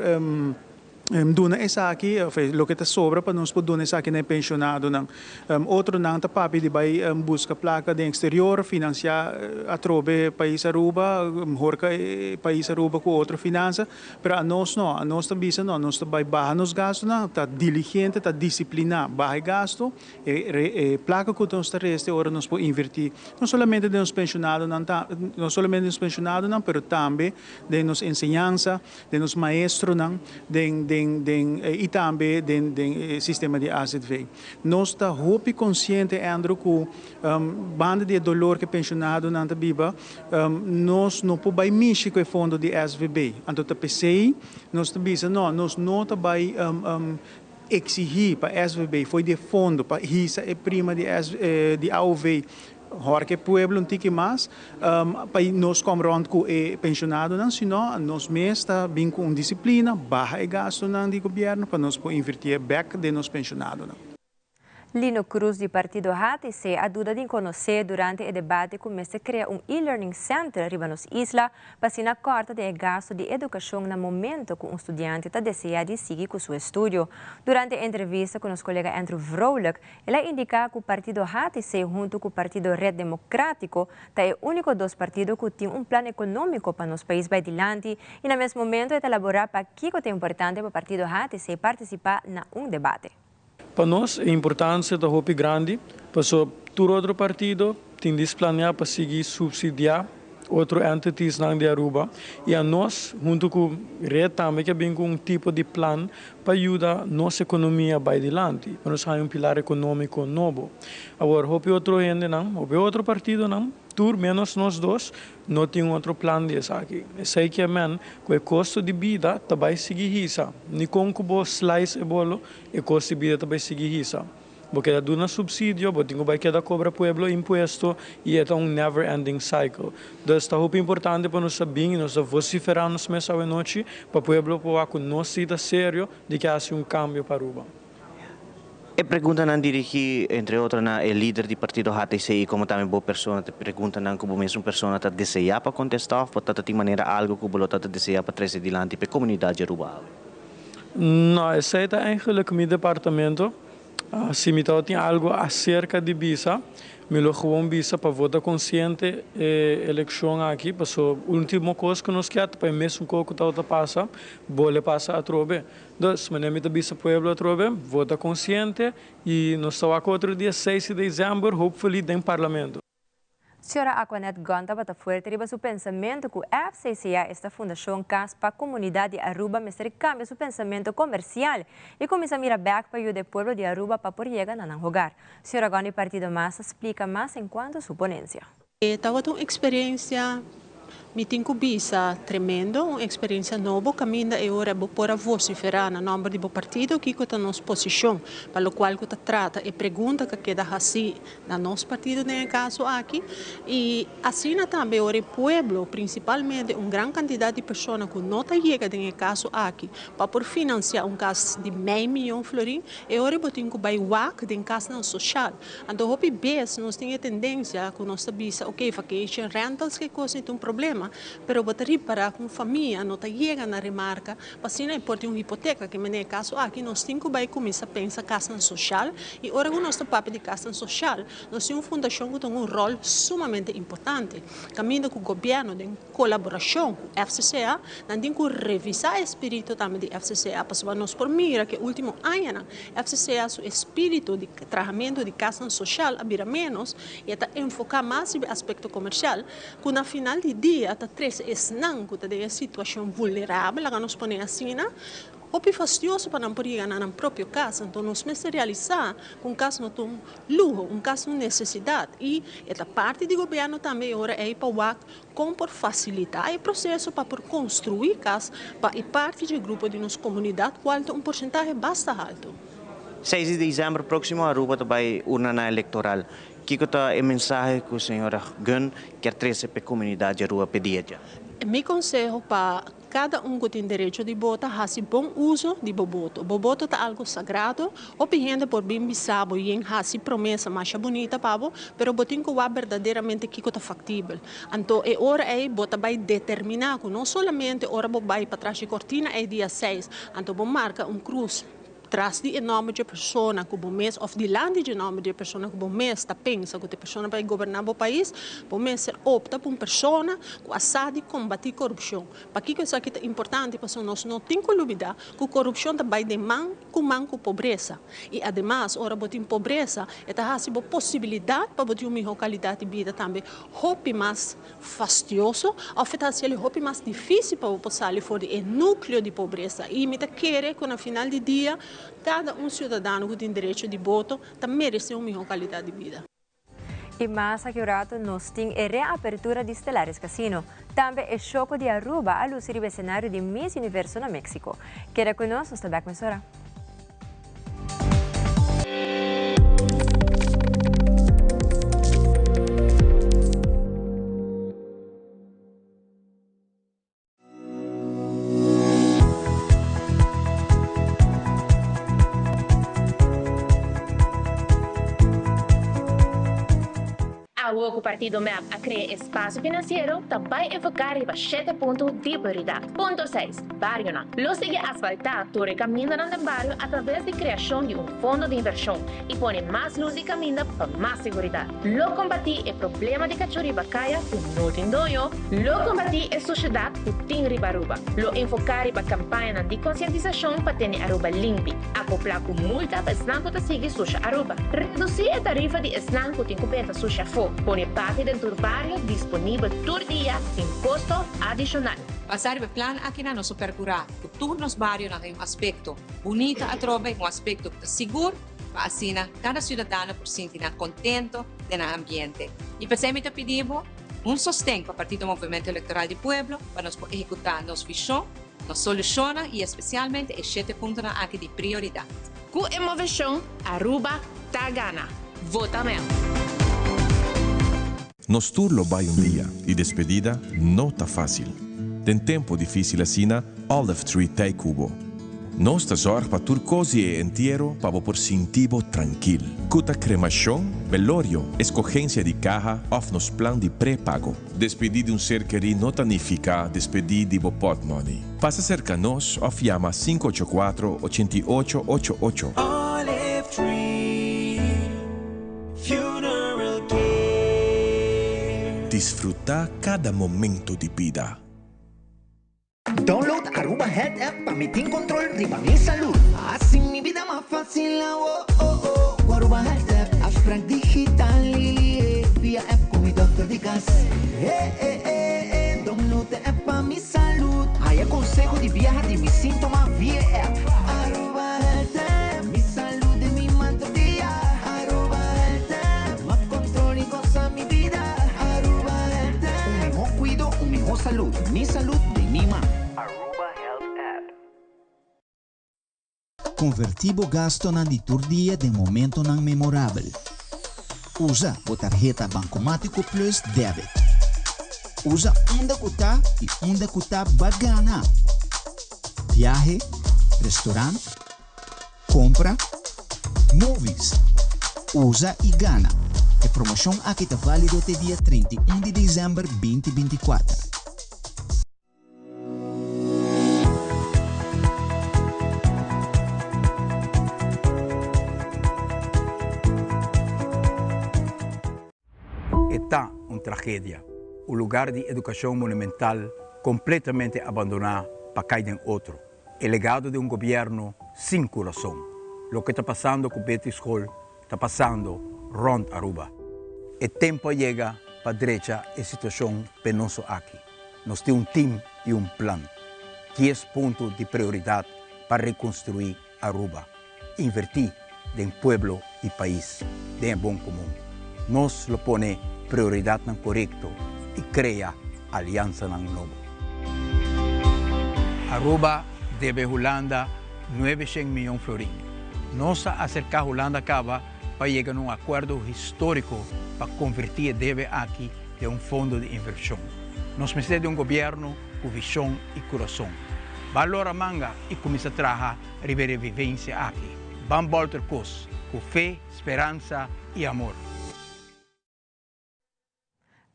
Duna esaki, of loke ta sobra pa nos por duna esaki na e pensionadonan. Otronan ta papia di bai busca placa den exterior, financia atrobe pais Aruba, horca e pais Aruba cu otro finansa, pero anos no, anos ta bisa no, nos ta bai baha nos gastonan, ta diligente, ta disciplina, baha e gasto, e placa cu nos ta resta e ora nos por inverti, no solamente den nos pensionadonan, no solamente den nos pensionadonan, pero tambe den nos enseñansa, den nos maestronan, den den den y tambe den den e sistema di AZV. Nos ta hopi consciente, Andrew, cu banda di e dolor cu e pensionadonan ta biba, nos no por bay mishi cu e fondo di SVB. Anto ta pesey nos ta bisa no, nos no ta bay exigi pa SVB fo'i di e fondo pa hisa e prima di di AOV horke e pueblo un tiki mas pa nos kom rond ku e pensionadonan, sino nos mes ta bin ku un disiplina, baha e gastonan di gobierno pa nos por invertié bek den nos pensionadonan. Lino Cruz di partido HTC a duda di conoce durante e debate cu mester crea un e-learning center riba nos isla pa asina corta den e gasto di educacion na momento cu un studiante ta desea di sigui cu su estudio. Durante e entrevista cu nos colega Andrew Vrolijk, el a indica cu partido HTC hunto cu partido Red Democratico ta e unico dos partido cu tin un plan economico pa nos pais bay dilanti y na mes momento e ta labora pakico ta importante pa partido HTC participa na un debate. Pa nos e importancia ta hopi grandi, paso tur otro partido tin displaneá pa sigui subsidiá otro entitiesnan di Aruba y anos hunto cu Red tambe ke bin cu un tipo di plan pa yuda nos economia bay dilanti, pa nos haña un pilar economico nobo. Awor hopi otro hendenan, hopi otro partidonan, tur menos nos dos, No tin un otro plan di esaki. Esei ke men ku e kosto di bida ta bai sigui hisa. Ni kon ku bo slice e bolo, e kosto di bida ta bai sigui hisa. Bo keda duna supsidio, bo tin ku bai keda kobra pueblo impuesto i e ta un never ending cycle. Dus ta hopi importante pa nos ta bin i nos ta vosiferá nos mes awenochi pa pueblo por wak ku nos si ta serio di ke hasi un kambio pa Aruba. E preguntanan dirigí, entre otro, na e lider di partido HTC i komo tambe bo persona ta preguntanan ku bo mesun persona ta deseá pa kontestá òf bo ta ta tin manera algu ku bo lo ta ta deseá pa trese dilanti pa e komunidat di Aruba awe? No, esei ta eigenlijk mi departamento. Si mi tabatin algu aserka di bisa, Mi lo gewoon bisa pa vota konsiente e elekshon aki, paso ultimo kos ku nos kier ta pa e mesun kos ku tabata pasa, bole pasa atrobe. Dus, manera mi ta bisa pueblo atrobe, vota konsiente i nos ta wak otro dia seis di desèmber, hopefully den parlamento. Señora Aquanet Gunn tabata fuerte riba su pensamentu ku FCCA, esta Fundashon Kas pa Komunidat di Aruba, mester kambia su pensamentu komersial i kuminsá mira bèk pa yuda e pueblo di Aruba pa por yega na nan hogar. Señora Gunn di Partido Mas a splika mas enkuanto su ponencia. E tabata un experiencia, mi tin cu bisa, tremendo, un experiencia nobo caminda e ora bo por a vocifera na nomber di bo partido kico ta nos posicion pa locual cu ta trata e pregunta cu a keda haci na nos partido den e caso aki y asina tambe ora e pueblo, principalmente un gran cantidad di persona cu no ta yega den e caso aki pa por financia un cas di mei miyon florin, E ora bo tin ku bai wak den kasnan soshal. Anto hopi bes nos tin e tendensia ku nos ta bisa ok vacation rentals ke kos ni ta un problema, pero bo ta ripará ku un famia no ta yega na remarka pa asina e por tin un hipoteka. Ke manera e kaso aki nos tin ku bai kuminsá pensa kasnan soshal i ora ku nos ta papia di kasnan soshal nos tin un fundashon ku ta un ròl sumamente importante kaminda ku gobièrnu den kolaborashon ku FCCA, nan tin ku revisá e spiritu tambe di FCCA, pasobra nos por mira ku e último añanan FCCA su espíritu di trahamentu di kasnan soshal a bira ménos i e ta enfoká mas riba e aspekto komersial, ku na final di dia ta trese esnan ku ta den e situashon vulnerabel, laga nos pone asina, Hopi fastioso pa nan por yega na nan propio kas. Anto nos mester realisá ku un kas no ta un luho, un kas ta un nesesidat i e ta parti di gobièrnu tambe e ora ei pa wak kon por fasilitá e proseso pa por konstruí kas pa e parti dje grupo di nos komunidat kual ta un porsentahe basta haltu. Seis di desèmber próksimo Aruba ta bai urnanan elektoral. Kiko ta e mensahe ku señora Gunn kier trese pa e komunidat di Aruba p'e dia dja? Mi konseho pa. kada un ku tin derecho di bota hasi bon uso di bo boto. Bo boto ta algu sagrado, hopi hende por bin bisa bo yen hasi promesa masha bunita pa bo, pero bo tin ku wak berdaderamente kiko ta faktibel. Anto e ora ei bo ta bai determiná ku no solamente ora bo bai patras di kortina ei dia seis, anto bo marka un krus tras di e nòmber dje persona ku bo mes òf dilanti dje nòmber di e persona ku bo mes ta pensa ku ta e persona pa e goberná bo pais, bo mester opta pa un persona ku a sa di kombatí korupshon. Pakiko esaki ta importante? Pasobra nos no tin ku lubidá ku korupshon ta bai den man ku man ku pobresa. I ademas ora bo tin pobresa e ta hasi bo posibilidat pa bo tin un mihó kalidat di bida tambe hopi mas fastioso òf e ta hasi el hopi mas difísil pa bo por sali for di e núkleo di pobresa. I mi ta kere ku na final di dia kada un siudadano ku tin derecho di boto ta meresé un mihó kalidat di bida. Y mas aki un rato nos tin e reapertura di Stellaris Casino. Tambe e Choco di Aruba a luci riba escenario di Miss Universo na Mexico. Keda cu nos, nos ta bek mesora. Awo ku partido mep a krea espasio finansiero ta bai enfoká riba shete punto di prioridat. Punto seis, Barionan. Lo sigui asfaltá tur e kamindanan den bario atraves di kreashon di un fondo di invershon i pone mas lus di kaminda pa mas seguridat. Lo kombatí e problema di kachó riba kaya ku no tin doño. Lo kombatí e sushedat ku tin riba Aruba. Lo enfoká riba kampañanan di konsientisashon pa tene Aruba limpi. Akoplá ku multa pa esnan ku ta sigui susha Aruba. Redusí e tarifa di esnan ku tin ku benta susha afó. Pone parke den tur bario disponibel tur dia sin kosto adishonal. Basá riba e plan akinan nos lo perkurá ku tur nos barionan den un aspekto bunita atrobe, un aspekto ku ta sigur pa asina kada siudadano por sinti nan kontento den nan ambiente. I p'esei mi ta pidi bo un sosten pa Partido Movemento Electoral di Pueblo pa nos por ehekutá nos vishon, nos solushonnan i espesialmente e shete puntonan aki di prioridat. Ku e moveshon Aruba ta gana! Vota mep! Nos tur lo bai un dia y despedida no ta facil. Den tempo dificil asina, Olive Tree t'ey cu bo. Nos ta zorg pa tur cos di e entiero pa bo por sinti bo trankil. Cu ta cremacion, velorio, escogencia di caha of nos plan di pre-pago. Despedi di un ser keri no ta nifica despedi di bo potmoney. Pasa cerca nos of yama 584 88 88. Olive Tree Funeral Care. Disfruta cada momento di bida. Download Aruba Health App pa mi tin control riba mi salud. Haci mi bida mas facil awo oh oh cu Aruba Health App. Afspraak digital eh via app cu mi dokter di cas. Eh eh eh eh download e app pa mi salud. Haya conseho di biaha di mi sintoma via e app. Aruba Health App, mi salud den mi man tur dia. Aruba Health App, mas control y goza mi bida. Aruba Health App. Un miho cuido, un miho salud. Mi salud den mi man. Aruba Health App. Converti bo gastonan di tur dia den momentonan memorabel. Usa bo tarheta Bancomatico Plus Debit. Usa unda cu ta y unda cu ta ba gana. Biahe, restaurant, compra, movies. Usa y gana. E promocion aki ta valido te dia 31 di december 2024. E ta un tragedia. Un lugar di educacion monumental completamente abandona pa cay den otro. E legado di un gobierno sin curason. Loke ta pasando cu Betty School ta pasando rond Aruba. E tempo a yega pa drecha e situacion penoso aki. Nos tin un team y un plan. Dies punto di prioridad pa reconstrui Aruba. Inverti den pueblo y pais, den e bon comun. Nos lo pone prioridadnan corecto y crea alianzanan nobo. Aruba debe Hulanda nuebeshen miyon florin. Nos a acerca Hulanda caba pa yega na un acuerdo historico pa converti e debe aki den un fondo di inversion. Nos mester di un gobierno cu vision y curason. Ban lora manga y cuminsa traha riba e revivencia aki. Ban bolter cos cu fe, speransa y amor.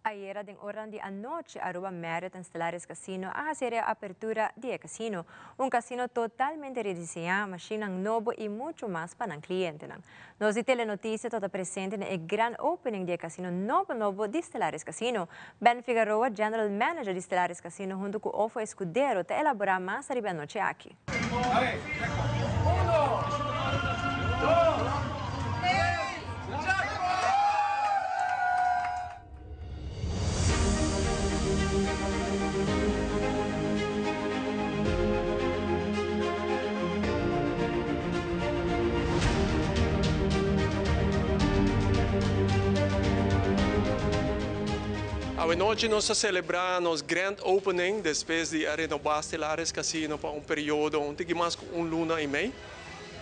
Ayera den oranan di anochi Aruba Marriott and Stellaris Casino a haci e reapertura di e casino. Un casino totalmente rediseña, mashinnan nobo y mucho mas pa nan clientenan. Nos di Telenoticia ta ta presente na e grand opening di e casino nobo nobo di Stellaris Casino. Ben Figaroa, General Manager di Stellaris Casino hunto cu Ofo Escudero ta elabora mas ariba e anochi aki. Awe nochi nos ta celebra nos grand opening despues di a renoba Stellaris Casino pa un periodo un tiki mas cu un luna y mei.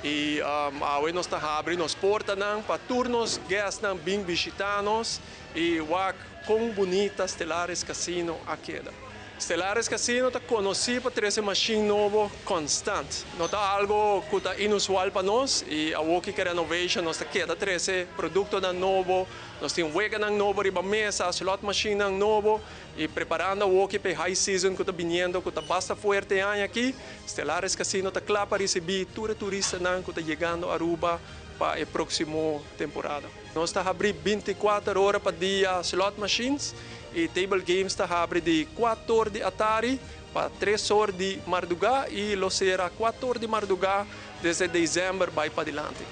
Y awe nos ta habri nos portanan pa tur nos guestnan bin bishita nos y wak con bunita Stellaris Casino a keda. Stellaris Casino ta conoci pa trece machine nobo constant. No ta algo cu ta inusual pa nos y awoki cu renovation nos ta keda trece productonan nobo, nos tin weganan nobo riba mesa, slot machinenan nobo Y preparando awoki pa e high season cu ta biniendo cu ta basta fuerte e aña aki, Stellaris Casino ta cla pa ricibi tur e turistanan cu ta yegando Aruba pa e proximo temporada. Nos ta habri binticuater ora pa dia slot machines y table games ta habri di cuator di atari pa tres or di marduga y lo cera cuator di marduga desde december bay padilanti.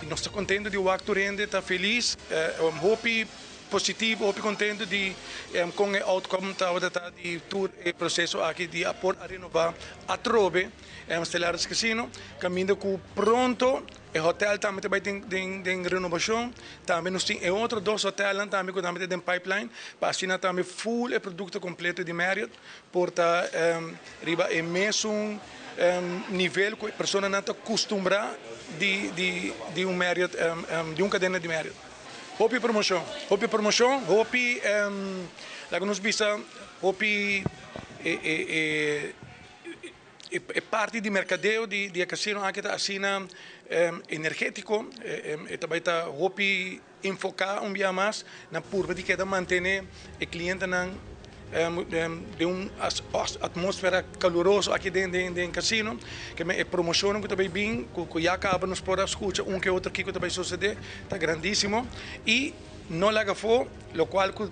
Nos ta contento di wak tur hende ta feliz, hopi Positivo, hopi contento di con e outcome tabata ta di tur e proceso aki di a por a renova atrobe Stellaris Casino, caminda cu pronto e hotel tambe ta bay den renovacion, tambe nos tin e otro dos hotelnan tambe cu tambe ta den pipeline pa asina tambe full e producto completo di Marriott por ta riba e mesun nivel cu e personanan ta custumbra di un Marriott, di un cadena di Marriott. Hopi promocion, hopi promocion, hopi laga nos bisa hopi e parti di mercadeo di e casino aki ta asina energetico, e ta bay ta hopi enfoca un bia mas na purba di keda mantene e clientenan Den un atmósfera kaluroso aki den kasino, ke men e promoshonnan ku ta bai bin, ku ya kaba nos por a skucha un ke otro kiko ta bai sosodé, ta grandísimo. I no laga afó lokual ku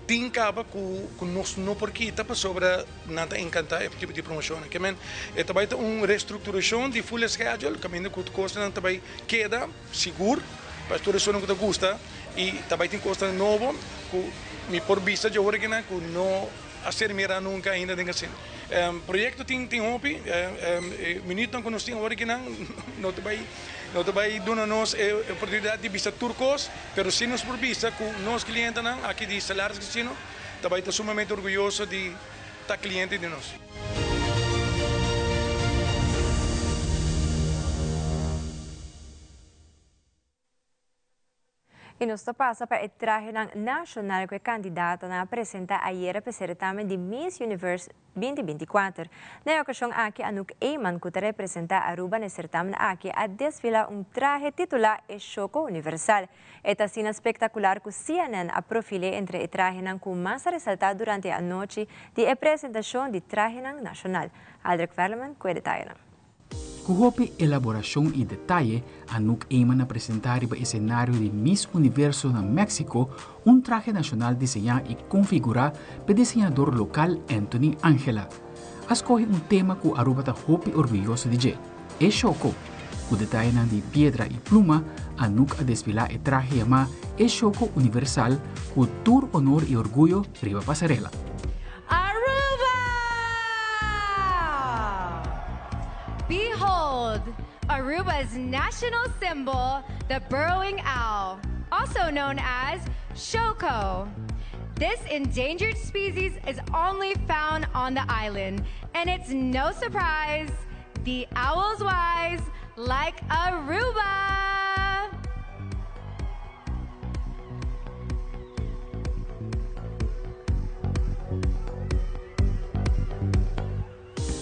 tin kaba ku nos no por kita pasobra nan ta enkantá e tipo di promoshonnan. Ke men e ta bai ta un restrukturashon di full schedule kaminda ku kosnan ta bai keda sigur pa tur esunnan ku ta gusta i ta bai tin kosnan nobo ku mi por bisa dje ora kinan ku no a ser mira nunka ainda den kasino. Proyekto tin tin hopi, e minütnan ku nos tin ora kinan no ta bai no ta bai duna nos e oportunidat di bisa tur kos, pero si nos por bisa ku nos klientenan aki di Stellaris Casino ta bai ta sumamente orguyoso di ta kliente di nos. Y nos ta pasa pa e trahenan nacional cu e candidatonan a presenta ayera p'e certamen di Miss Universe 2024. Na e ocasion aki Anouk Eman cu ta representa Aruba na e certamen aki a desfila un trahe titula E Shoco Universal. E ta asina spectacular cu CNN a profil'e entre e trahenan cu mas a resalta durante e anochi di e presentacion di trahenan nacional. Aldrich Werleman cu e detayenan. Ku hopi elaborashon i detaye, Anouk Eman a presentá riba esenario di Miss Universo na Mexico un trahe nashonal diseñá i konfigurá p'e diseñador lokal Anthony Angela. A skohe un tema ku Aruba ta hopi orguyoso di dje, e shoko. Ku detayenan di piedra i pluma, Anouk a desfilá e trahe yamá E Shoko Universal ku tur honor i orguyo riba pasarela. Aruba! Behold, Aruba's national symbol, the burrowing owl, also known as Shoko. This endangered species is only found on the island, and it's no surprise the owl's wise like Aruba!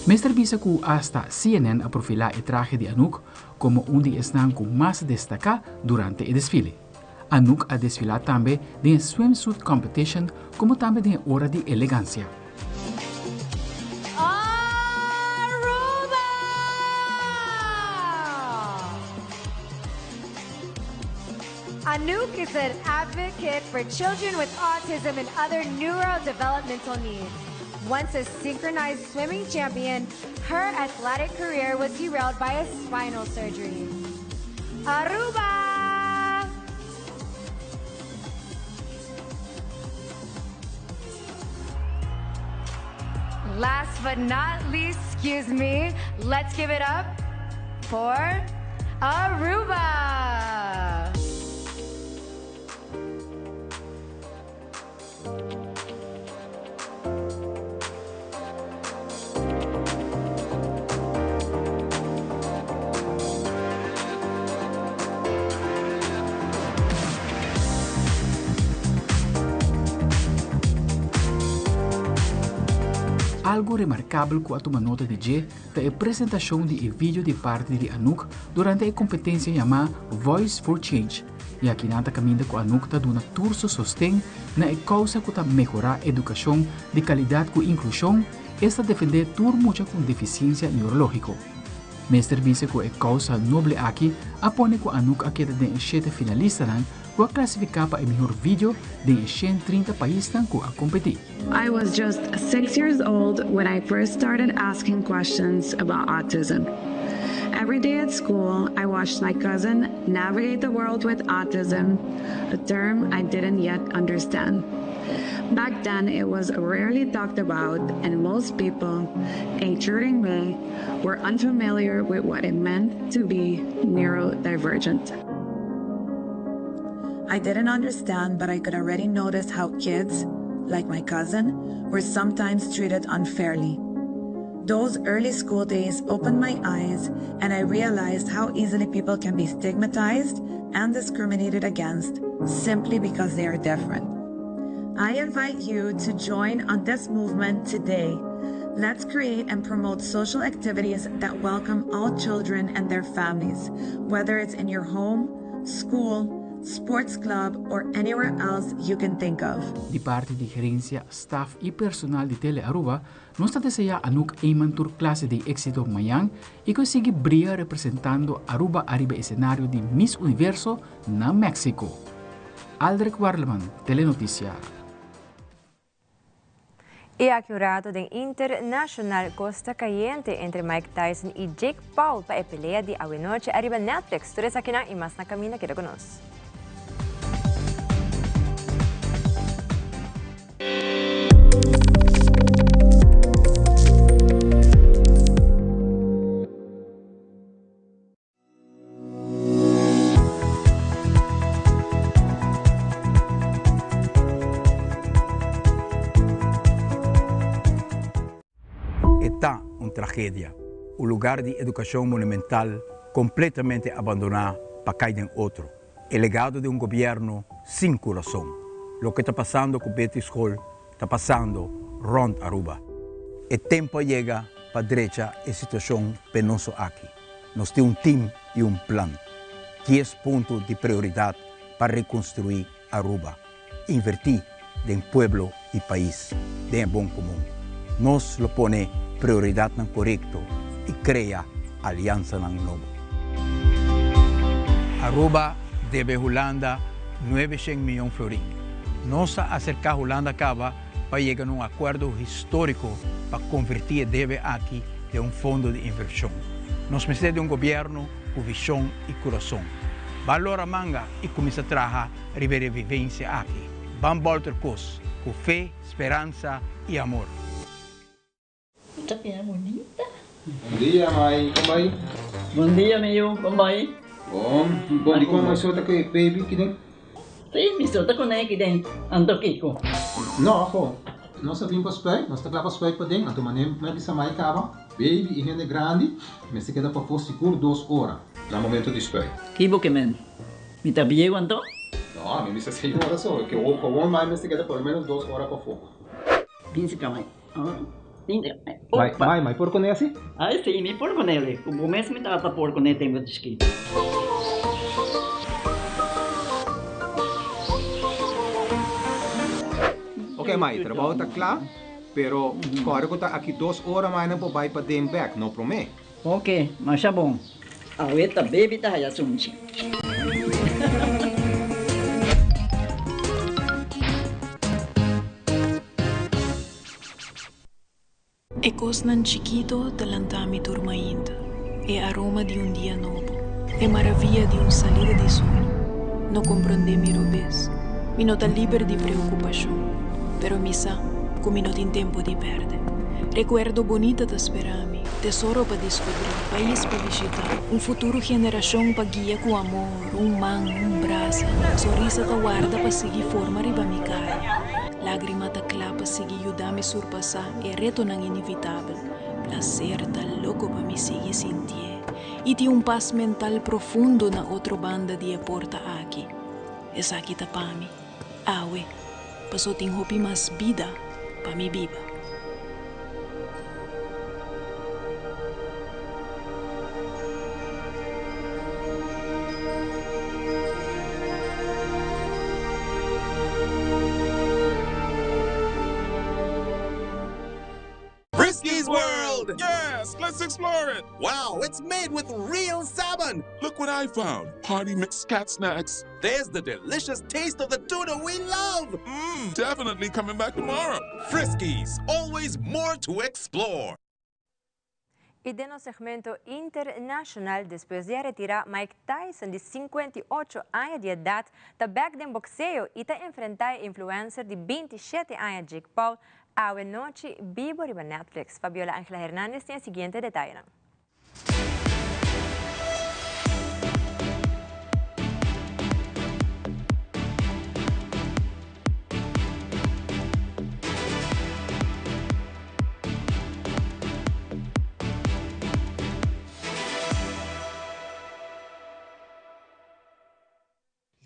Mester bisa ku asta CNN a profilá e trahe di Anouk komo un di esnan ku mas destaká durante e desfile. Anouk a desfilá tambe den e swimsuit competition komo tambe den e ora di elegansia. Anouk is an advocate for children with autism and other neurodevelopmental needs. Once a synchronized swimming champion, her athletic career was derailed by a spinal surgery. Aruba! Last but not least, excuse me, let's give it up for Aruba! Algo remarkabel ku a tuma nota di dje ta e presentashon di e video di parti di Anouk durante e kompetensia yamá Voice for Change i aki nan ta kaminda ku Anouk ta duna tur su sosten na e kousa ku ta mehorá edukashon di kalidat ku inklushon, esta defendé tur mucha ku un defisiensia neurológiko. Mester bisa ku e kousa noble aki a pone ku Anouk a keda den e shete finalistanan ku a klasifiká pa e mihor video den e 130 paisnan ku a kompetí. I was just six years old when I first started asking questions about autism. Every day at school, I watched my cousin navigate the world with autism, a term I didn't yet understand. Back then, it was rarely talked about, and most people, including me, were unfamiliar with what it meant to be neurodivergent. I didn't understand, but I could already notice how kids, like my cousin, were sometimes treated unfairly. Those early school days opened my eyes, and I realized how easily people can be stigmatized and discriminated against simply because they are different. I invite you to join on this movement today. Let's create and promote social activities that welcome all children and their families, whether it's in your home, school, sports club, or anywhere else you can think of. Di parti di gerencia, staff y personal di Tele Aruba, nos ta desea Anouk Eman tur clase di exito mañan y cu e sigui bria representando Aruba ariba escenario di Miss Universo na Mexico. Aldrich Warleman, Telenoticia. Y aki un rato den Internacional Costa Cayente entre Mike Tyson y Jake Paul pa e pelea di awenochi ariba Netflix. Tur esakinan y mas na camina keda cu nos. E ta un tragedia. Un lugar di educacion monumental completamente abandona pa cay den otro. E legado di un gobierno sin curason. Loke ta pasando cu Betty School ta pasando rond Aruba. E tempo a yega pa drecha e situacion penoso aki. Nos tin un team y un plan. Dies punto di prioridad pa reconstrui Aruba. Inverti den pueblo y pais, den e bon comun. Nos lo pone prioridadnan corecto y crea alianzanan nobo. Aruba debe Hulanda nuebeshen miyon florin. Nos a acerca Hulanda caba pa yega na un acuerdo historico pa converti e debe aki den un fondo di inversion. Nos mester di un gobierno cu vision y curason. Ban lora manga y cuminsa traha riba e revivencia aki. Ban bolter cos cu fe, speransa y amor. Ta bira bunita. Bon dia mai, kon bai? Bon dia mi yu, kon bai? Bon, bon di kon mai so ta ku e baby ki den? Si, mi so ta kuné ki den, anto kiko? No, ho, nos a bin pa spuit, nos ta kla pa spuit paden, anto manera mi a bisa mai kaba, baby i hende grandi mester keda pafó sigur dos ora na momento di spuit. Ki bo ke men? Mi ta bieu anto? No, mi bisa seis ora so, ke wou mai mester keda por lo menos dos ora pafó. Bin si ka mai. Mai, mai, mai por kuné asi? Ai si, mi por kuné. Ku bo mes mi tata por kuné tempu di chikitu. Ok mai, trabou ta kla, pero kòrda ku ta aki dos ora mai nan por bai paden bèk, no promé. Ok, masha bon. Awe ta baby ta haya sunchi. E kosnan chikito ta lanta mi tur mainta, e aroma di un dia nobo, e maravia di un salida di sol. No komprondé mi robes, mi no ta liber di preokupashon, pero mi sa ku mi no tin tempu di pèrdè. Rekuerdo bonita ta spera mi, tesoro pa diskubrí, pais pa bishitá, un futuro generashon pa guia ku amor, un man, un brasa, sonrisa ta warda pa sigui forma riba mi kara. Lágrima ta kla pa sigui yuda mi surpasá e retonan inevitabel. Plaser ta loko pa mi sigui sintié i tin un pas mental profundo na otro banda di e porta aki. Esaki ta pa mi, awe, paso tin hopi mas bida pa mi biba. Friskies World! Yes, let's explore it! Wow, it's made with real salmon! Look what I found! Party mix cat snacks. There's the delicious taste of the tuna we love! Mmm, definitely coming back tomorrow. Friskies, always more to explore. Y den nos segmento internacional, despues di a retira, Mike Tyson di 58 aña di edad ta bek den boxeo y ta enfrenta e influencer di 27 aña Jake Paul awe nochi bibo riba Netflix. Fabiola Angela Hernandez tin e siguiente detayenan.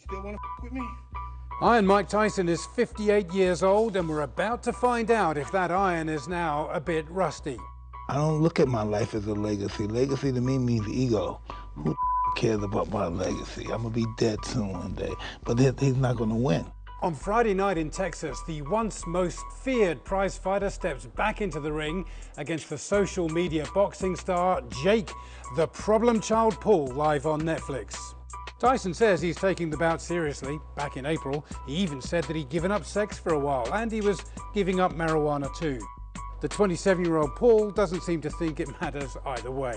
Still wanna f with me? Iron Mike Tyson is 58 years old, and we're about to find out if that iron is now a bit rusty. I don't look at my life as a legacy. Legacy to me means ego. Who cares about my legacy? I'm gonna be dead soon one day. But he's not gonna win. On Friday night in Texas, the once most feared prize fighter steps back into the ring against the social media boxing star Jake, the Problem Child Paul, live on Netflix. Tyson says he's taking the bout seriously. Back in April, he even said that he'd given up sex for a while and he was giving up marijuana too. The 27 year old Paul doesn't seem to think it matters either way.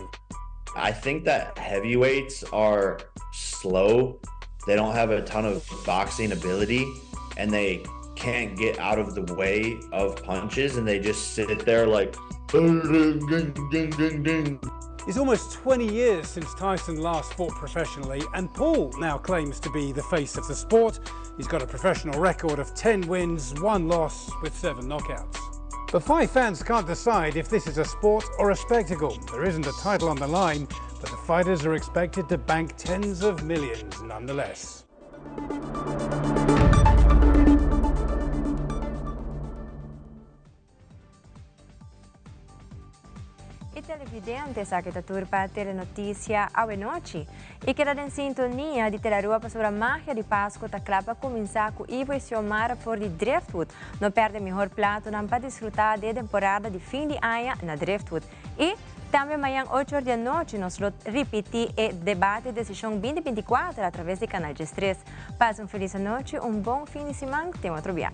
I think that heavyweights are slow. They don't have a ton of boxing ability and they can't get out of the way of punches and they just sit there like ding, ding, ding, ding, ding. It's almost 20 years since Tyson last fought professionally, and Paul now claims to be the face of the sport. He's got a professional record of 10 wins, one loss, with seven knockouts. But five fans can't decide if this is a sport or a spectacle. There isn't a title on the line, but the fighters are expected to bank tens of millions nonetheless. E televidente esaki ta tur pa Telenoticia awe nochi. Y keda den sintonia di Telarua pasobra magia di Pasco ta cla pa cuminsa cu Ivo y Xiomara for di Driftwood. No perde mihor platonan pa disfruta di e temporada di fin di aña na Driftwood. Y tambe mañan ocho or di anochi nos lo ripiti e debate Decision 2024 a traves di Canal 13. Pasa un feliz anochi, un bon fin di siman, te otro bia.